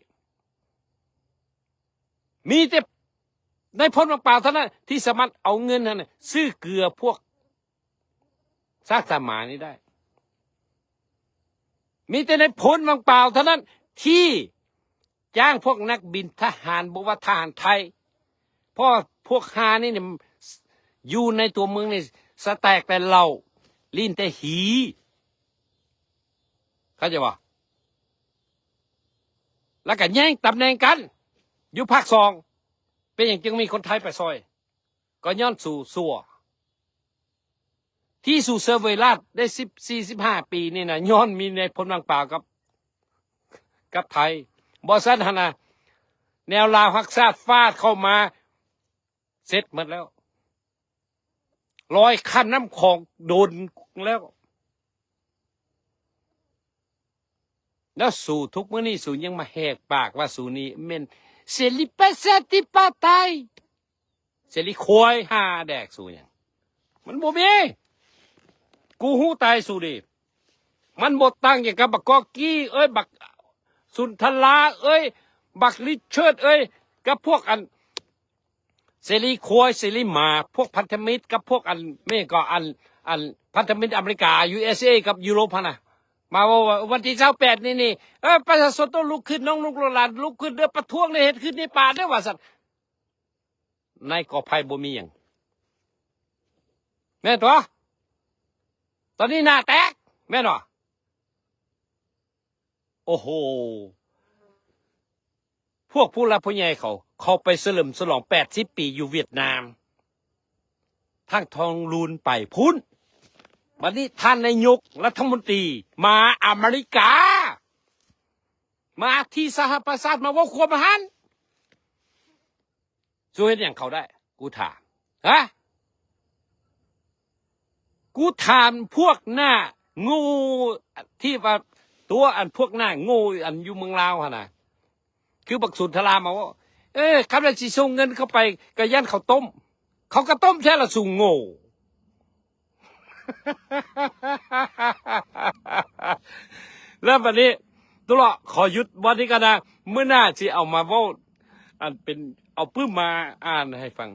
ມີແຕ່ນາຍພົນວັງປາວເທົ່ານັ້ນທີ່ສາມາດເອົາເງິນຫັ້ນນະຊື້ເກືອພວກຊາກສາມານີ້ໄດ້. ມີແຕ່ນາຍພົນວັງປາວເທົ່ານັ້ນທີ່ຈ້າງພວກນັກບິນທະຫານ ບໍ່ວ່າທະຫານໄທ ເພາະວ່າພວກຫ່ານີ້ນີ້ ຢູ່ໃນຕົວເມືອງນີ້ ສະແຕັກແຕ່ເຫຼົ້າ ຫຼິ້ນແຕ່ຫີ ເຂົ້າໃຈບໍ່? ແລ້ວກໍແຍ່ງຕຳແໜ່ງກັນຢູ່ພາກສອງ. ເປັນຫຍັງຈຶ່ງມີຄົນໄທໄປຊ່ອຍ? ກໍຍ້ອນສູຊົ່ວ. ທີ່ສູເຊີເວີຍລາດໄດ້ສິບ ສີ່ສິບຫ້າປີນີ້ນະ ຍ້ອນມີນາຍພົນວັງປາວກັບ ກັບໄທ. ບໍ່ຊັ້ນຫັ້ນນະ ແນວລາວຮັກຊາດຟາດເຂົ້າມາ ເສັດໝົດແລ້ວ. ລອຍຂ້າມນ້ຳຂອງໂດນແລ້ວ. ແລ້ວສູທຸກມື້ນີ້ ສູຍັງມາແຫກປາກວ່າສູນີ້ແມ່ນເສລີປະຊາທິປະໄຕ. ເສລີຄວາຍຫາແດກສູຫຍັງ? ມັນບໍ່ມີ. ກູຮູ້ຕາຍສູນີ້. ມັນບໍ່ຕ່າງຫຍັງກັບບັກກອກກີ້ເອີຍ, ບັກສຸນທະລາເອີຍ, ບັກລິເຊີດເອີຍ, ກັບພວກອັນ ເສລີຄວາຍ ເສລີໝາ, ພວກພັນທະມິດກັບພວກອັນ ແມ່ນກໍອັນ ອັນພັນທະມິດອາເມລິກາ ຢູເອສເອ ກັບຢູໂຣບຫັ້ນນະ ມາເວົ້າວ່າວັນທີຊາວແປດນີ້ນີ້ ເອີ ປະຊາຊົນຕ້ອງລຸກຂຶ້ນ, ນ້ອງໆຫຼານໆລຸກຂຶ້ນເດີ, ປະທ້ວງເດີ, ເຮັດຄືນໃນປ່າເດີ ວ່າຊັ້ນ. ໃນກໍໄຜ່ບໍ່ມີຫຍັງ ແມ່ນຕົວະ? ຕອນນີ້ໜ້າແຕກ ແມ່ນບໍ່? ໂອ້ໂຫ ພວກຜູ້ຫຼັກຜູ້ໃຫຍ່ເຂົາ ເຂົາໄປສະເຫຼີມສະຫຼອງແປດສິບປີຢູ່ຫວຽດນາມ, ທ່ານທອງລຸນໄປພຸ້ນ. ບັດນີ້ທ່ານນາຍົກລັດຖະມົນຕີມາອາເມລິກາ, ມາທີ່ສະຫະປະຊາຊາດ, ມາເວົ້າຄວາມຫັ້ນ. ສູ້ເຮັດຫຍັງເຂົາໄດ້? ກູຖາມ. ຮະ? ກູຖາມພວກໜ້າໂງ່ທີ່ວ່າ ຕົວອັນພວກໜ້າໂງ່ອັນຢູ່ເມືອງລາວຫັ້ນນະ, ຄືບັກສູນທະລາມາເວົ້າ, ເອີ ຄັນວ່າຊິສົ່ງເງິນເຂົ້າໄປ ກໍຢ້ານເຂົາຕົ້ມ. ເຂົາກໍຕົ້ມແທ້ລະ ສູໂງ່. ແລ້ວບັດນີ້ ຕຸລະ ຂໍຢຸດບ່ອນນີ້ກ່ອນນະ, ມື້ໜ້າຊິເອົາມາເວົ້າ ອັນເປັນ ເອົາປຶ້ມມາອ່ານໃຫ້ຟັງ.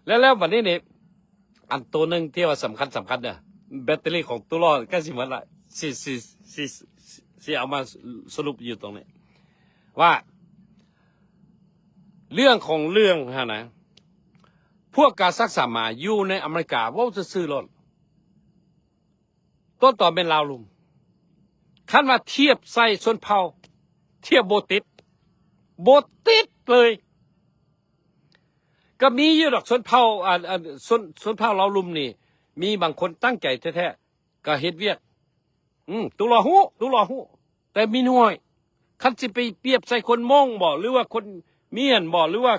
ແລ້ວ ແລ້ວບັດນີ້ນີ້ ອັນໂຕໜຶ່ງທີ່ວ່າສຳຄັນ ສຳຄັນເດີ, ແບັດເຕີຣີຂອງຕຸລະໃກ້ຊິໝົດລະ, ຊິ ຊິ ຊິ ຊິເອົາມາສະຫຼຸບຢູ່ຕົງນີ້ ວ່າ ເລື່ອງຂອງເລື່ອງຫັ້ນນະ, ພວກກາຊັກສາມາຢູ່ໃນອາເມລິກາ ເວົ້າຊື່ໆໂລດ, ຕົ້ນຕໍແມ່ນລາວລຸ່ມ. ຄັນວ່າທຽບໃສ່ຊົນເຜົ່າ ທຽບບໍ່ຕິດ, ບໍ່ຕິດເລີຍ. ກໍມີຢູ່ດອກຊົນເຜົ່າ ອັນ ອັນ ຊົນ ຊົນເຜົ່າລາວລຸ່ມນີ້ ມີບາງຄົນຕັ້ງໃຈແທ້ໆ ກໍເຮັດວຽກ. ອືມ ຕຸລະຮູ້ ຕຸລະຮູ້ ແຕ່ມີໜ້ອຍ. ຄັນຊິໄປປຽບໃສ່ຄົນມົ້ງບໍ ຫຼືວ່າຄົນມ້ຽນບໍ ຫຼືວ່າ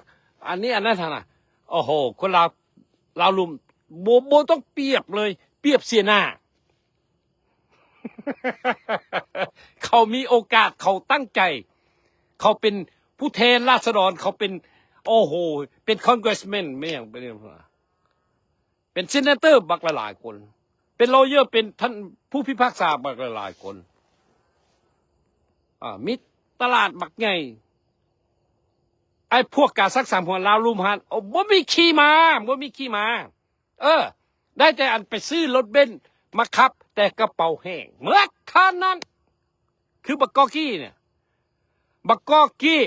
ອັນນີ້ອັນນັ້ນຫັ້ນນະ, ໂອ້ໂຫ ຄົນລາວ ລາວລຸ່ມ ບໍ່ ບໍ່ຕ້ອງປຽບເລີຍ, ປຽບເສຍໜ້າ. ເຂົາມີໂອກາດ, ເຂົາຕັ້ງໃຈ, ເຂົາເປັນຜູ້ແທນລາຊະດອນ, ເຂົາເປັນ ໂອ້ໂຫ ເປັນຄອນເກຣສແມນ ແມ່ນຫຍັງ ເປັນຫຍັງ ເປັນເຊນາເຕີບັກຫຼາຍໆຄົນ, ເປັນລອເຢີ ເປັນທ່ານຜູ້ພິພາກສາບັກຫຼາຍໆຄົນ, ອາ ມີຕະຫຼາດບັກໃຫຍ່. ໄອ້ພວກກາຊັກສາມຫົວລາວລຸ່ມຫັ້ນ ໂອ້ ບໍ່ມີຂີ່ມ້າ, ບໍ່ມີຂີ່ມ້າ. ເອີ ໄດ້ແຕ່ອັນໄປຊື້ລົດເບັນມາຂັບ, ແຕ່ກະເປົາແຫ້ງໝົດເທົ່ານັ້ນ. ຄືບັກກອກກີ້ນີ້ ບັກກອກກີ້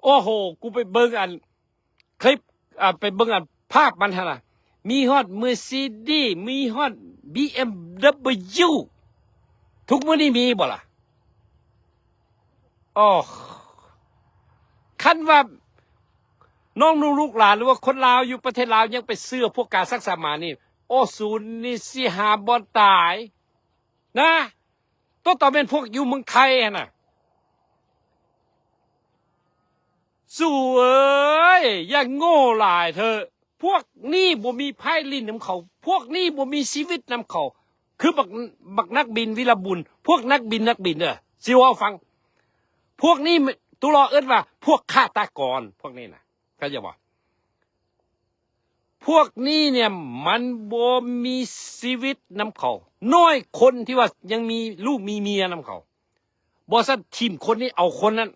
ໂອ້ໂຫ ກູໄປເບິ່ງອັນຄລິບ ອ່າ ໄປເບິ່ງອັນພາບມັນຫັ້ນນະ, ມີຮອດເມີຊີດີ ມີຮອດບີເອັມດັບເບິນຢູ. ທຸກມື້ນີ້ມີບໍ່ລະ? ໂອ້ ຄັນວ່ານ້ອງໆລູກຫຼານ ຫຼືວ່າຄົນລາວຢູ່ປະເທດລາວຍັງໄປເຊື່ອພວກກາຊັກສາມານີ້ ໂອ້ ສູນນີ້ຊິຫາບ່ອນຕາຍນະ. ຕົວຕໍ່ແມ່ນພວກຢູ່ເມືອງໄທຫັ້ນນະ. ສູເອີຍ ຢ່າໂງ່ຫຼາຍເທີ. ພວກນີ້ບໍ່ມີໃຜຫຼິ້ນນຳເຂົາ, ພວກນີ້ບໍ່ມີຊີວິດນຳເຂົາ. ຄືບັກ ບັກນັກບິນວິລະບຸນ, ພວກນັກບິນ ນັກບິນເດີ ຊິເວົ້າໃຫ້ຟັງ. ພວກນີ້ ຕຸລໍເອີ້ນວ່າພວກຄາດຕະກອນ ພວກນີ້ນະ ເຂົ້າໃຈບໍ່? ພວກນີ້ເນ່ຍມັນບໍ່ມີຊີວິດນຳເຂົາ, ນ້ອຍຄົນທີ່ວ່າຍັງມີລູກມີເມຍນຳເຂົາ. ບໍ່ຊັ້ນທີມຄົນນີ້ເອົາຄົນນັ້ນ.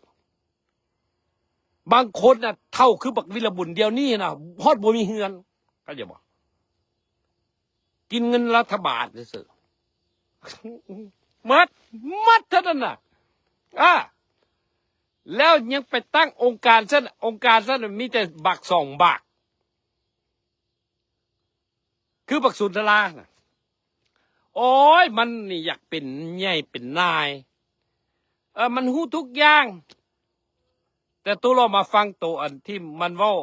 ບາງຄົນນະເຖົ້າຄືບັກວິລະບຸນດຽວນີ້ນະ ຮອດບໍ່ມີເຮືອນ ເຂົ້າໃຈບໍ່? ກິນເງິນລັດຖະບານຊື່ໆ ໝົດ ໝົດເທົ່ານັ້ນນະ. ອາ ແລ້ວຍັງໄປຕັ້ງອົງການຊັ້ນ, ອົງການຊັ້ນມີແຕ່ບັກສອງບັກ ຄືບັກສຸນທະລານະ. ໂອ້ຍ ມັນນີ້ຢາກເປັນໃຫຍ່ເປັນນາຍ ເອີ ມັນຮູ້ທຸກຢ່າງ. ແຕ່ຕຸລໍມາຟັງໂຕອັນທີ່ມັນເວົ້າ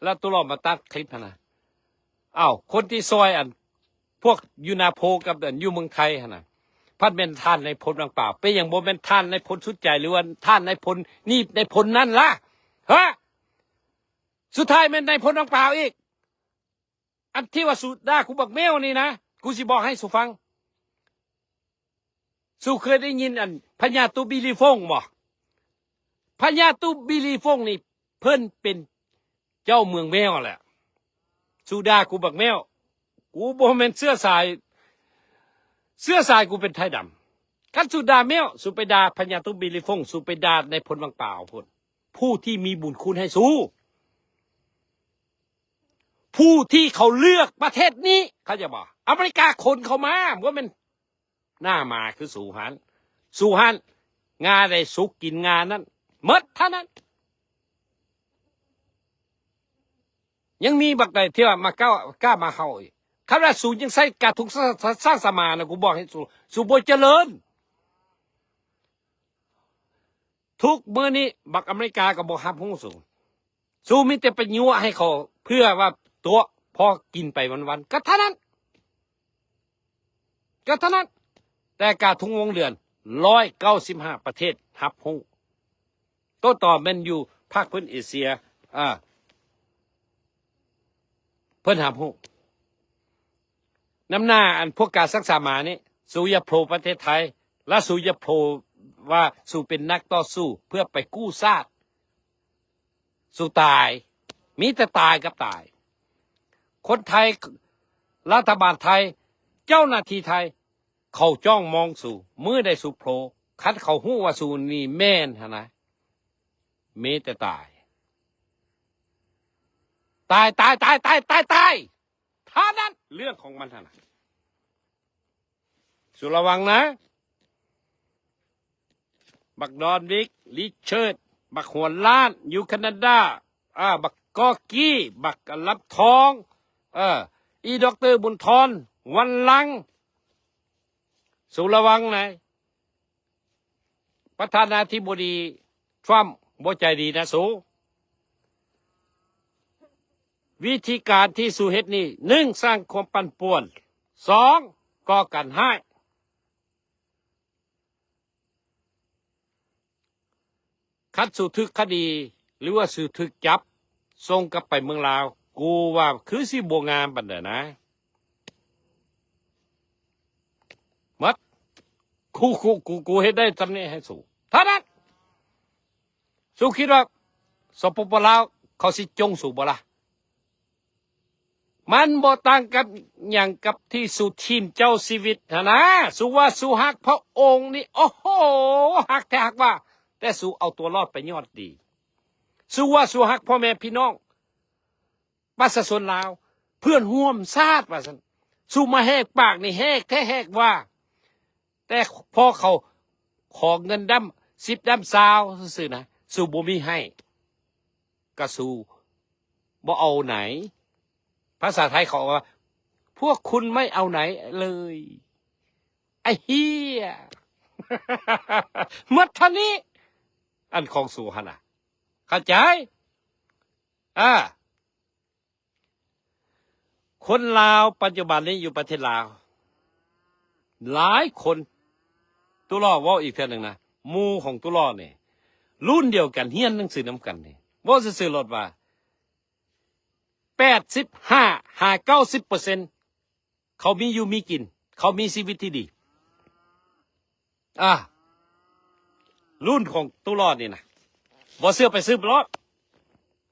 ແລ້ວຕຸລໍມາຕັດຄລິບຫັ້ນນະ. ອ້າວ ຄົນທີ່ຊ່ອຍອັນພວກຢູ່ນາໂພກັບອັນຢູ່ເມືອງໄທຫັ້ນນະ ພັດແມ່ນທ່ານນາຍພົນວັງປາວ. ເປັນຫຍັງບໍ່ແມ່ນທ່ານນາຍພົນສຸດໃຈ ຫຼືວ່າທ່ານນາຍພົນນີ້ນາຍພົນນັ້ນລະ? ຮະ? ສຸດທ້າຍແມ່ນນາຍພົນວັງປາວອີກ. ອັນທີ່ວ່າສູດ່າກູບັກແມວນີ້ນະ ກູຊິບອກໃຫ້ສູຟັງ. ສູເຄີຍໄດ້ຍິນອັນພະຍາຕຸບີລີຟົງບໍ່? ພະຍາຕຸບີລີຟົງນີ້ເພິ່ນເປັນເຈົ້າເມືອງແມວແຫຼະ. ສູດ່າກູບັກແມວ, ກູບໍ່ແມ່ນເຊື້ອສາຍ, ເຊື້ອສາຍກູເປັນໄທດຳ. ຄັນສູດ່າແມວ, ສູໄປດ່າພະຍາຕຸບີລີຟົງ, ສູໄປດ່ານາຍພົນວັງປາວພຸ້ນ, ຜູ້ທີ່ມີບຸນຄຸນໃຫ້ສູ. ຜູ້ທີ່ເຂົາເລືອກປະເທດນີ້ ເຂົ້າໃຈບໍ່? ອາເມລິກາຂົນເຂົາມາ, ບໍ່ແມ່ນໜ້າໝາຄືສູຫັ້ນ. ສູຫັ້ນ ງາໃດສຸກກິນງານັ້ນ ໝົດເທົ່ານັ້ນ. ຍັງມີບັກໃດທີ່ວ່າມາກ້າ, ກ້າມາເຮົາອີກ? ຄັນວ່າສູຍັງໃຊ້ກາທຸງ ສ- ສ- ສ້າງສາມານະ, ກູບອກໃຫ້ສູ, ສູບໍ່ຈະເລີນ. ທຸກມື້ນີ້ບັກອາເມລິກາກໍບໍ່ຮັບຮູ້ສູ. ສູມີແຕ່ໄປຍົວະໃຫ້ເຂົາເພື່ອວ່າຕົວະພໍກິນໄປວັນໆ ກໍເທົ່ານັ້ນ, ກໍເທົ່ານັ້ນ. ແຕ່ກາທຸງວົງເດືອນ ຮ້ອຍເກົ້າສິບຫ້າປະເທດຮັບຮູ້. ໂຕຕໍ່ແມ່ນຢູ່ພາກພື້ນເອເຊຍ ເອີ ເພິ່ນຮັບຮູ້. ນຳໜ້າອັນພວກກາຊັກສາມານີ້ ສູຢ່າໂພລປະເທດໄທ ແລະ ສູຢ່າໂພລວ່າສູເປັນນັກຕໍ່ສູ້ເພື່ອໄປກູ້ຊາດ. ສູຕາຍ, ມີແຕ່ຕາຍກັບຕາຍ. ຄົນໄທ, ລັດຖະບານໄທ, ເຈົ້າໜ້າທີ່ໄທ ເຂົາຈ້ອງມອງສູ. ມື້ໃດສູໂພລ, ຄັນເຂົາຮູ້ວ່າສູນີ້ແມ່ນຫັ້ນນະ, ມີແຕ່ຕາຍ. ຕາຍ, ຕາຍ, ຕາຍ, ຕາຍ, ຕາຍ, ຕາຍ. ເທົ່ານັ້ນ, ເລື່ອງຂອງມັນຫັ້ນນະ. ສູລະວັງນະ, ບັກດອນວິກ, ລິເຊີດ, ບັກຫົວລ້ານ ຢູ່ແຄນາດາ, ອາ, ບັກກອກີ, ບັກລຳທອງ, ເອີ, ອີດອກເຕີບຸນທອນ ວັນລັງ. ສູລະວັງນະ. ປະທານາທິບໍດີທຣຳບໍ່ໃຈດີນະສູ. ວິທີການທີ່ສູເຮັດນີ້ ໜຶ່ງ ສ້າງຄວາມປັ່ນປ່ວນ, ສອງ ກໍ່ການຮ້າຍ. ຄັນສູຖືກຄະດີ ຫຼືວ່າສູຖືກຈັບ ສົ່ງກັບໄປເມືອງລາວ ກູວ່າຄືຊິບໍ່ງາມປານໃດນະ. ໝົດ. ກູ, ກູ, ກູ, ກູເຮັດໄດ້ສ່ຳນີ້ໃຫ້ສູເທົ່ານັ້ນ. ສູຄິດວ່າ ສປປ ລາວ ເຂົາຊິຈົ່ງສູບໍ່ລະ? ມັນບໍ່ຕ່າງກັບຫຍັງກັບທີ່ສູຖິ້ມເຈົ້າຊີວິດຫັ້ນນະ. ສູວ່າສູຮັກພະອົງນີ້ ໂອ້ໂຫ ຮັກແທ້ຮັກວ່າ, ແຕ່ສູເອົາຕົວລອດໄປຍອດດີ. ສູວ່າສູຮັກພໍ່ແມ່ພີ່ນ້ອງ ປະຊາຊົນລາວ ເພື່ອນຮ່ວມຊາດວ່າຊັ້ນ. ສູມາແຫກປາກນີ້ ແຫກແທ້ແຫກວ່າ, ແຕ່ພໍເຂົາຂໍເງິນດ້ຳສິບດ້ຳຊາວຊື່ໆນະ ສູບໍ່ມີໃຫ້, ກະສູບໍ່ເອົາໄໜ. ພາສາໄທເຂົາວ່າ ພວກຄຸນໄມ່ເອົາໄໜເລີຍ. ໄອ້ເຫຍ ໝົດເທົ່ານີ້. ອັນຂອງສູຫັ້ນນະ ເຂົ້າໃຈ? ອາ ຄົນລາວປັດຈຸບັນນີ້ຢູ່ປະເທດລາວຫຼາຍຄົນ ຕຸຫຼໍ້ເວົ້າອີກເທື່ອໜຶ່ງນະ ໝູ່ຂອງຕຸຫຼໍ້ນີ້ ລຸ້ນດຽວກັນ ຮຽນໜັງສືນຳກັນນີ້ ເວົ້າຊື່ໆໂລດວ່າ ແປດສິບຫ້າຫາເກົ້າສິບເປີເຊັນ ເຂົາມີຢູ່ມີກິນ ເຂົາມີຊີວິດທີ່ດີ. ອາ ລຸ້ນຂອງຕຸຫຼໍ້ນີ້ນະ ບໍ່ເຊື່ອໄປສືບໂລດ.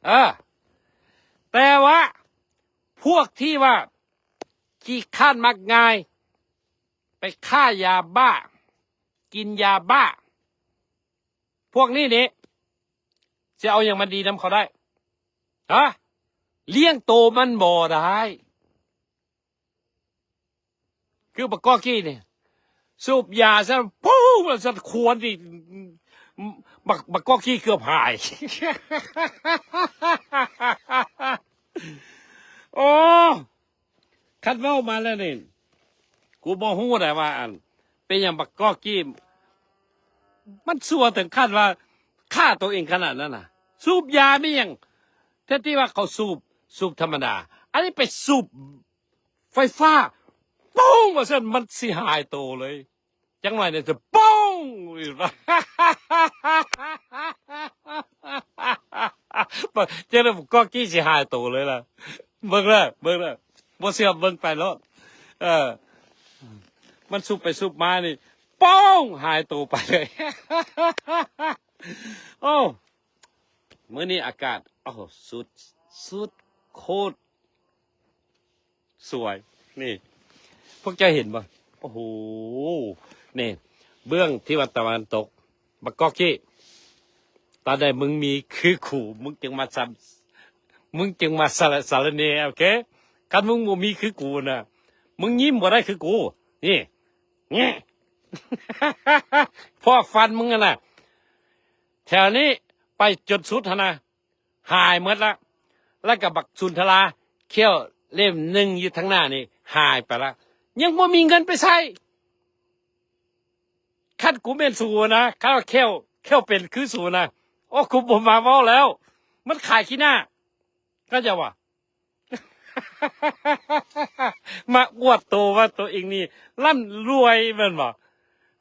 ເອີ ແຕ່ວ່າພວກທີ່ວ່າຂີ້ຄ້ານມັກງ່າຍ ໄປຄ້າຢາບ້າ ກິນຢາບ້າ ພວກນີ້ນີ້ ຊິເອົາຫຍັງມາດີນຳເຂົາໄດ້? ຮະ? ລ້ຽງໂຕມັນບໍ່ໄດ້. ຄືບັກກອກກີ້ນີ້ ສູບຢາຊະ ປູ້ງ ລະຊະ ຄວນນີ້ ບັກ ບັກກອກກີ້ເກືອບຫາຍ. ໂອ້ ຄັນເວົ້າມາແລ້ວນີ້ ກູບໍ່ຮູ້ໄດ໋ວ່າ ອັນ ເປັນຫຍັງບັກກອກກີ້ ມັນຊົ່ວເຖິງຂັ້ນວ່າຂ້າໂຕເອງຂະໜາດນັ້ນນະ. ສູບຢາມີຫຍັງ? ແທນທີ່ວ່າເຂົາສູບ ສູບທຳມະດາ ອັນນີ້ໄປສູບໄຟຟ້າ ປຸ້ງ ວ່າຊັ້ນ ມັນຊິຫາຍໂຕເລີຍ. ຈັກໜ້ອຍນີ້ຈະປຸ້ງ ຈັກໜ້ອຍກອກກີ້ຊິຫາຍໂຕເລີຍລະ. ເບິ່ງເດີ ເບິ່ງເດີ ບໍ່ເຊື່ອເບິ່ງໄປໂລດ. ເອີ ມັນສູບໄປສູບມານີ້ ໂປ້ງ ຫາຍໂຕໄປເລີຍ. ໂອ້ ມື້ນີ້ອາກາດ ໂອ້ ສຸດ ສຸດໂຄດສວຍ. ນີ້ ພວກເຈົ້າເຫັນບໍ່? ໂອ້ໂຫ ນີ້ ເບື້ອງທິດຕາເວັນຕົກ ບັກກອກກີ້ ຕາມໃດມຶງມີຄືກູ ມຶງຈຶ່ງມາສຳ ມຶງຈຶ່ງມາສາລະ ສາລະເນ ໂອເຄ? ຄັນມຶງບໍ່ມີຄືກູນະ ມຶງຍິ້ມບໍ່ໄດ້ຄືກູ. ນີ້ ນີ້ ພໍຟັນມຶງຫັ້ນນະ ແຖວນີ້ໄປຈົນສຸດຫັ້ນນະ ຫາຍໝົດລະ. ແລ້ວກໍບັກສຸນທະລາ ແຂ້ວເຫຼັ້ມໜຶ່ງຢູ່ທາງໜ້ານີ້ຫາຍໄປລະ ຍັງບໍ່ມີເງິນໄປໃຊ້. ຄັນກູແມ່ນສູນະ ຄັນວ່າແຂ້ວ ແຂ້ວເປັນຄືສູນະ ໂອ້ ກູບໍ່ມາເວົ້າແລ້ວ ມັນຂາຍຂີ້ໜ້າ ເຂົ້າໃຈບໍ່? ມາອວດໂຕວ່າໂຕເອງນີ້ລ່ຳລວຍແມ່ນບໍ່?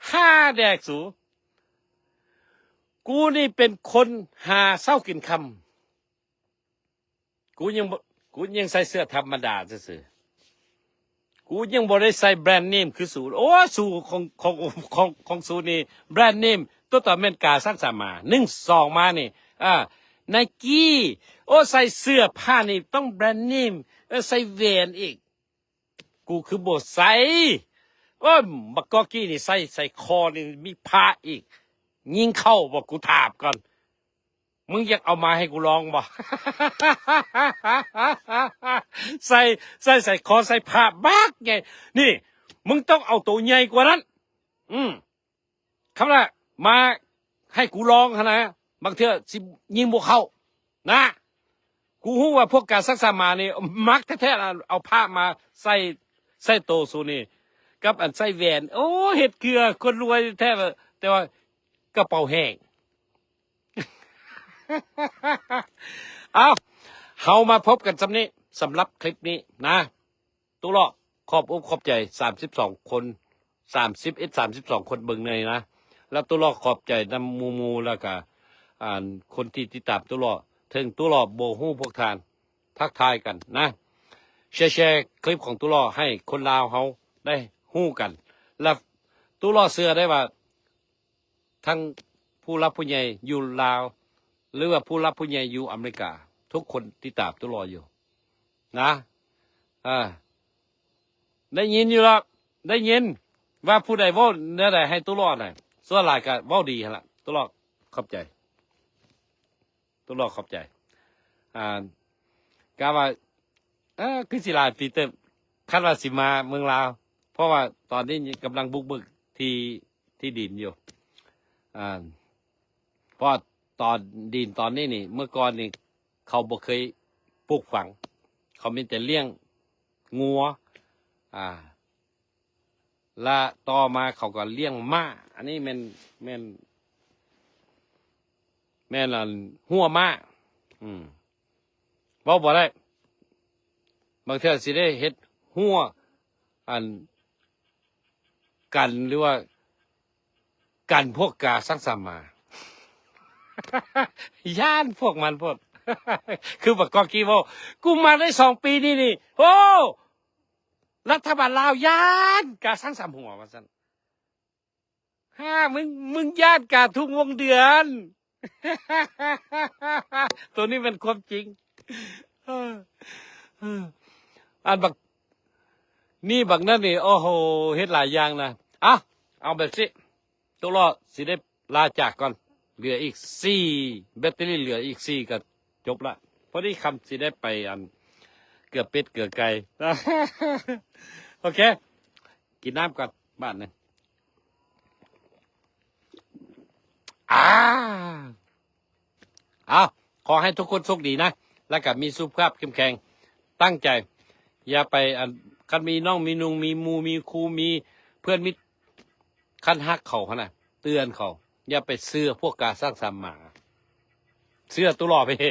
ຫາແດກສູ ກູນີ້ເປັນຄົນຫາເຊົ້າກິນຄ່ຳ. ກູຍັງບໍ່ ກູຍັງໃສ່ເສື້ອທຳມະດາຊື່ໆ ກູຍັງບໍ່ໄດ້ໃສ່ແບຣນເນມຄືສູ. ໂອ້ ສູຂອງ ຂອງ ຂອງ ຂອງສູນີ້ແບຣນເນມ ຕົວຕໍ່ແມ່ນກາສັງສາມາ ໜຶ່ງ ສອງ ມານີ້ ອາ ໄນກີ້ ໂອ້ ໃສ່ເສື້ອຜ້ານີ້ຕ້ອງແບຣນເນມ ເອີ ໃສ່ແຫວນອີກ. ກູຄືບໍ່ໃສ່ ໂອ້ຍ ບັກກອກກີ້ນີ້ໃສ່ ໃສ່ຄໍນີ້ມີພະອີກ ຍິງເຂົ້າບໍ່ ກູຖາມກ່ອນ. ມຶງຢາກເອົາມາໃຫ້ກູລອງບໍ່? ໃສ່ ໃສ່ ໃສ່ຄໍໃສ່ພະບັກໃຫຍ່ ນີ້ ມຶງຕ້ອງເອົາໂຕໃຫຍ່ກວ່ານັ້ນ. ອືມ ຄຳວ່າມາໃຫ້ກູລອງຫັ້ນນະ ບາງເທື່ອຊິຍິງບໍ່ເຂົ້ານະ. ກູຮູ້ວ່າພວກການສັກສາມານີ້ມັກແທ້ໆ ເອົາພະມາໃສ່ ໃສ່ໂຕສູນີ້ ກັບອັນໃສ່ແຫວນ ໂອ້ ເຮັດເກືອ ຄົນລວຍແທ້ ແຕ່ວ່າກະເປົາແຫ້ງ. ເອົ້າ ເຮົາມາພົບກັນສ່ຳນີ້ ສຳລັບຄລິບນີ້ນະ. ຕຸຫຼໍ້ ຂອບອົກຂອບໃຈສາມສິບສອງຄົນ ສາມສິບເອັດ ສາມສິບສອງຄົນເບິ່ງໃນນະ ແລ້ວຕຸຫຼໍ້ຂອບໃຈນຳໝູ່ໆ ແລ້ວກະ ອັນ ຄົນທີ່ຕິດຕາມຕຸຫຼໍ້ ເຖິງຕຸຫຼໍ້ບໍ່ຮູ້ພວກທ່ານ ທັກທາຍກັນນະ ແຊ ແຊຄລິບຂອງຕຸຫຼໍ້ໃຫ້ຄົນລາວເຮົາໄດ້ຮູ້ກັນ ແລະ ຕຸຫຼໍ້ເຊື່ອໄດ້ວ່າ ທັງຜູ້ຫຼັກຜູ້ໃຫຍ່ຢູ່ລາວ ຫຼືວ່າຜູ້ຫຼັກຜູ້ໃຫຍ່ຢູ່ອາເມລິກາ ທຸກຄົນຕິດຕາມຕຸຫຼໍ້ຢູ່ນະ. ເອີ ໄດ້ຍິນຢູ່ລະ ໄດ້ຍິນວ່າຜູ້ໃດເວົ້າແນວໃດໃຫ້ຕຸຫຼໍ້ນະ ສ່ວນຫຼາຍກະເວົ້າດີຫັ້ນລະ. ຕຸຫຼໍ້ຂອບໃຈ ຕຸຫຼໍ້ຂອບໃຈ. ອ່າ ກະວ່າ ເອີ ຄືຊິຫຼາຍປີເຕີບ ຄັນວ່າຊິມາເມືອງລາວ ເພາະວ່າຕອນນີ້ກຳລັງບຸກເບີກທີ່ ທີ່ດິນຢູ່ ອ່າ ເພາະຕອນ ດິນຕອນນີ້ນີ້ ເມື່ອກ່ອນນີ້ເຂົາບໍ່ເຄີຍປູກຝັງ ເຂົາມີແຕ່ລ້ຽງງົວ ອ່າ ລະຕໍ່ມາເຂົາກໍລ້ຽງມ້າ. ອັນນີ້ແມ່ນ ແມ່ນ ແມ່ນອັນຮົ້ວມ້າ ອືມ ເວົ້າບໍ່ໄດ້ ບາງເທື່ອຊິໄດ້ເຮັດຮົ້ວ ອັນ ກັນ ຫຼືວ່າ ກັນພວກກາຊັງສາມາ ຢ້ານພວກມັນໂພດ ຄືບັກກອກກີ້ເວົ້າ ກູມາໄດ້ສອງປີນີ້ນີ້ ໂອ້ ລັດຖະບານລາວຢ້ານກາຊ້າງສາມຫົວວ່າຊັ້ນ. ຫາ ມຶງ ມຶງຢ້ານກາທຸ່ງວົງເດືອນ. ໂຕນີ້ແມ່ນຄວາມຈິງ. ເອີ ເອີ ອັນບັກ ນີ້ບັກນັ້ນນີ້ ໂອ້ໂຫ ເຮັດຫຼາຍຢ່າງນະ. ເອົາ ເອົາແບບຊີ້ ໂຕລໍຊິໄດ້ລາຈາກກ່ອນ ເຫຼືອອີກສີ່ ແບັດເຕີຣີເຫຼືອອີກສີ່ກໍຈົບລະ ພໍດີຄຳຊິໄດ້ໄປ ອັນ ເກືອເປັດເກືອໄກ່. ໂອເຄ ກິນນ້ຳກ່ອນບາດໜຶ່ງ. ອາ ເອົາ ຂໍໃຫ້ທຸກຄົນໂຊກດີນະ ແລ້ວກໍມີສຸຂະພາບເຂັ້ມແຂງ ຕັ້ງໃຈ ຢ່າໄປ ອັນ ຄັນມີນ້ອງມີນຸ່ງ ມີໝູ່ມີຄູ່ ມີເພື່ອນມິດ ຄັນຮັກເຂົາຫັ້ນນະ ເຕືອນເຂົາ ຢ່າໄປເຊື່ອພວກກາຊ້າງສາມໝາ ເຊື່ອຕຸຫຼອບເພ.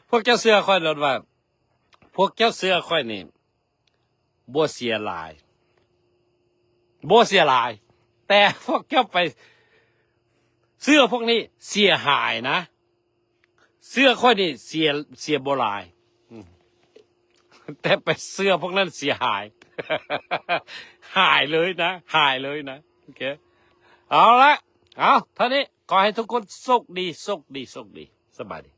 ພວກເຈົ້າເຊື່ອຂ້ອຍໂລດວ່າ ພວກເຈົ້າເຊື່ອຂ້ອຍນີ້ ບໍ່ເສຍຫຼາຍ ບໍ່ເສຍຫຼາຍ ແຕ່ພວກເຈົ້າໄປເຊື່ອພວກນີ້ເສຍຫາຍນະ. ເຊື່ອຂ້ອຍນີ້ເສຍ ເສຍບໍ່ຫຼາຍ ອືມ ແຕ່ໄປເຊື່ອພວກນັ້ນເສຍຫາຍ ຫາຍເລີຍນະ ຫາຍເລີຍນະ. ໂອເຄ ເອົາລະ ເອົາ ເທົ່ານີ້ ຂໍໃຫ້ທຸກຄົນໂຊກດີ ໂຊກດີ ໂຊກດີ ສະບາຍດີ.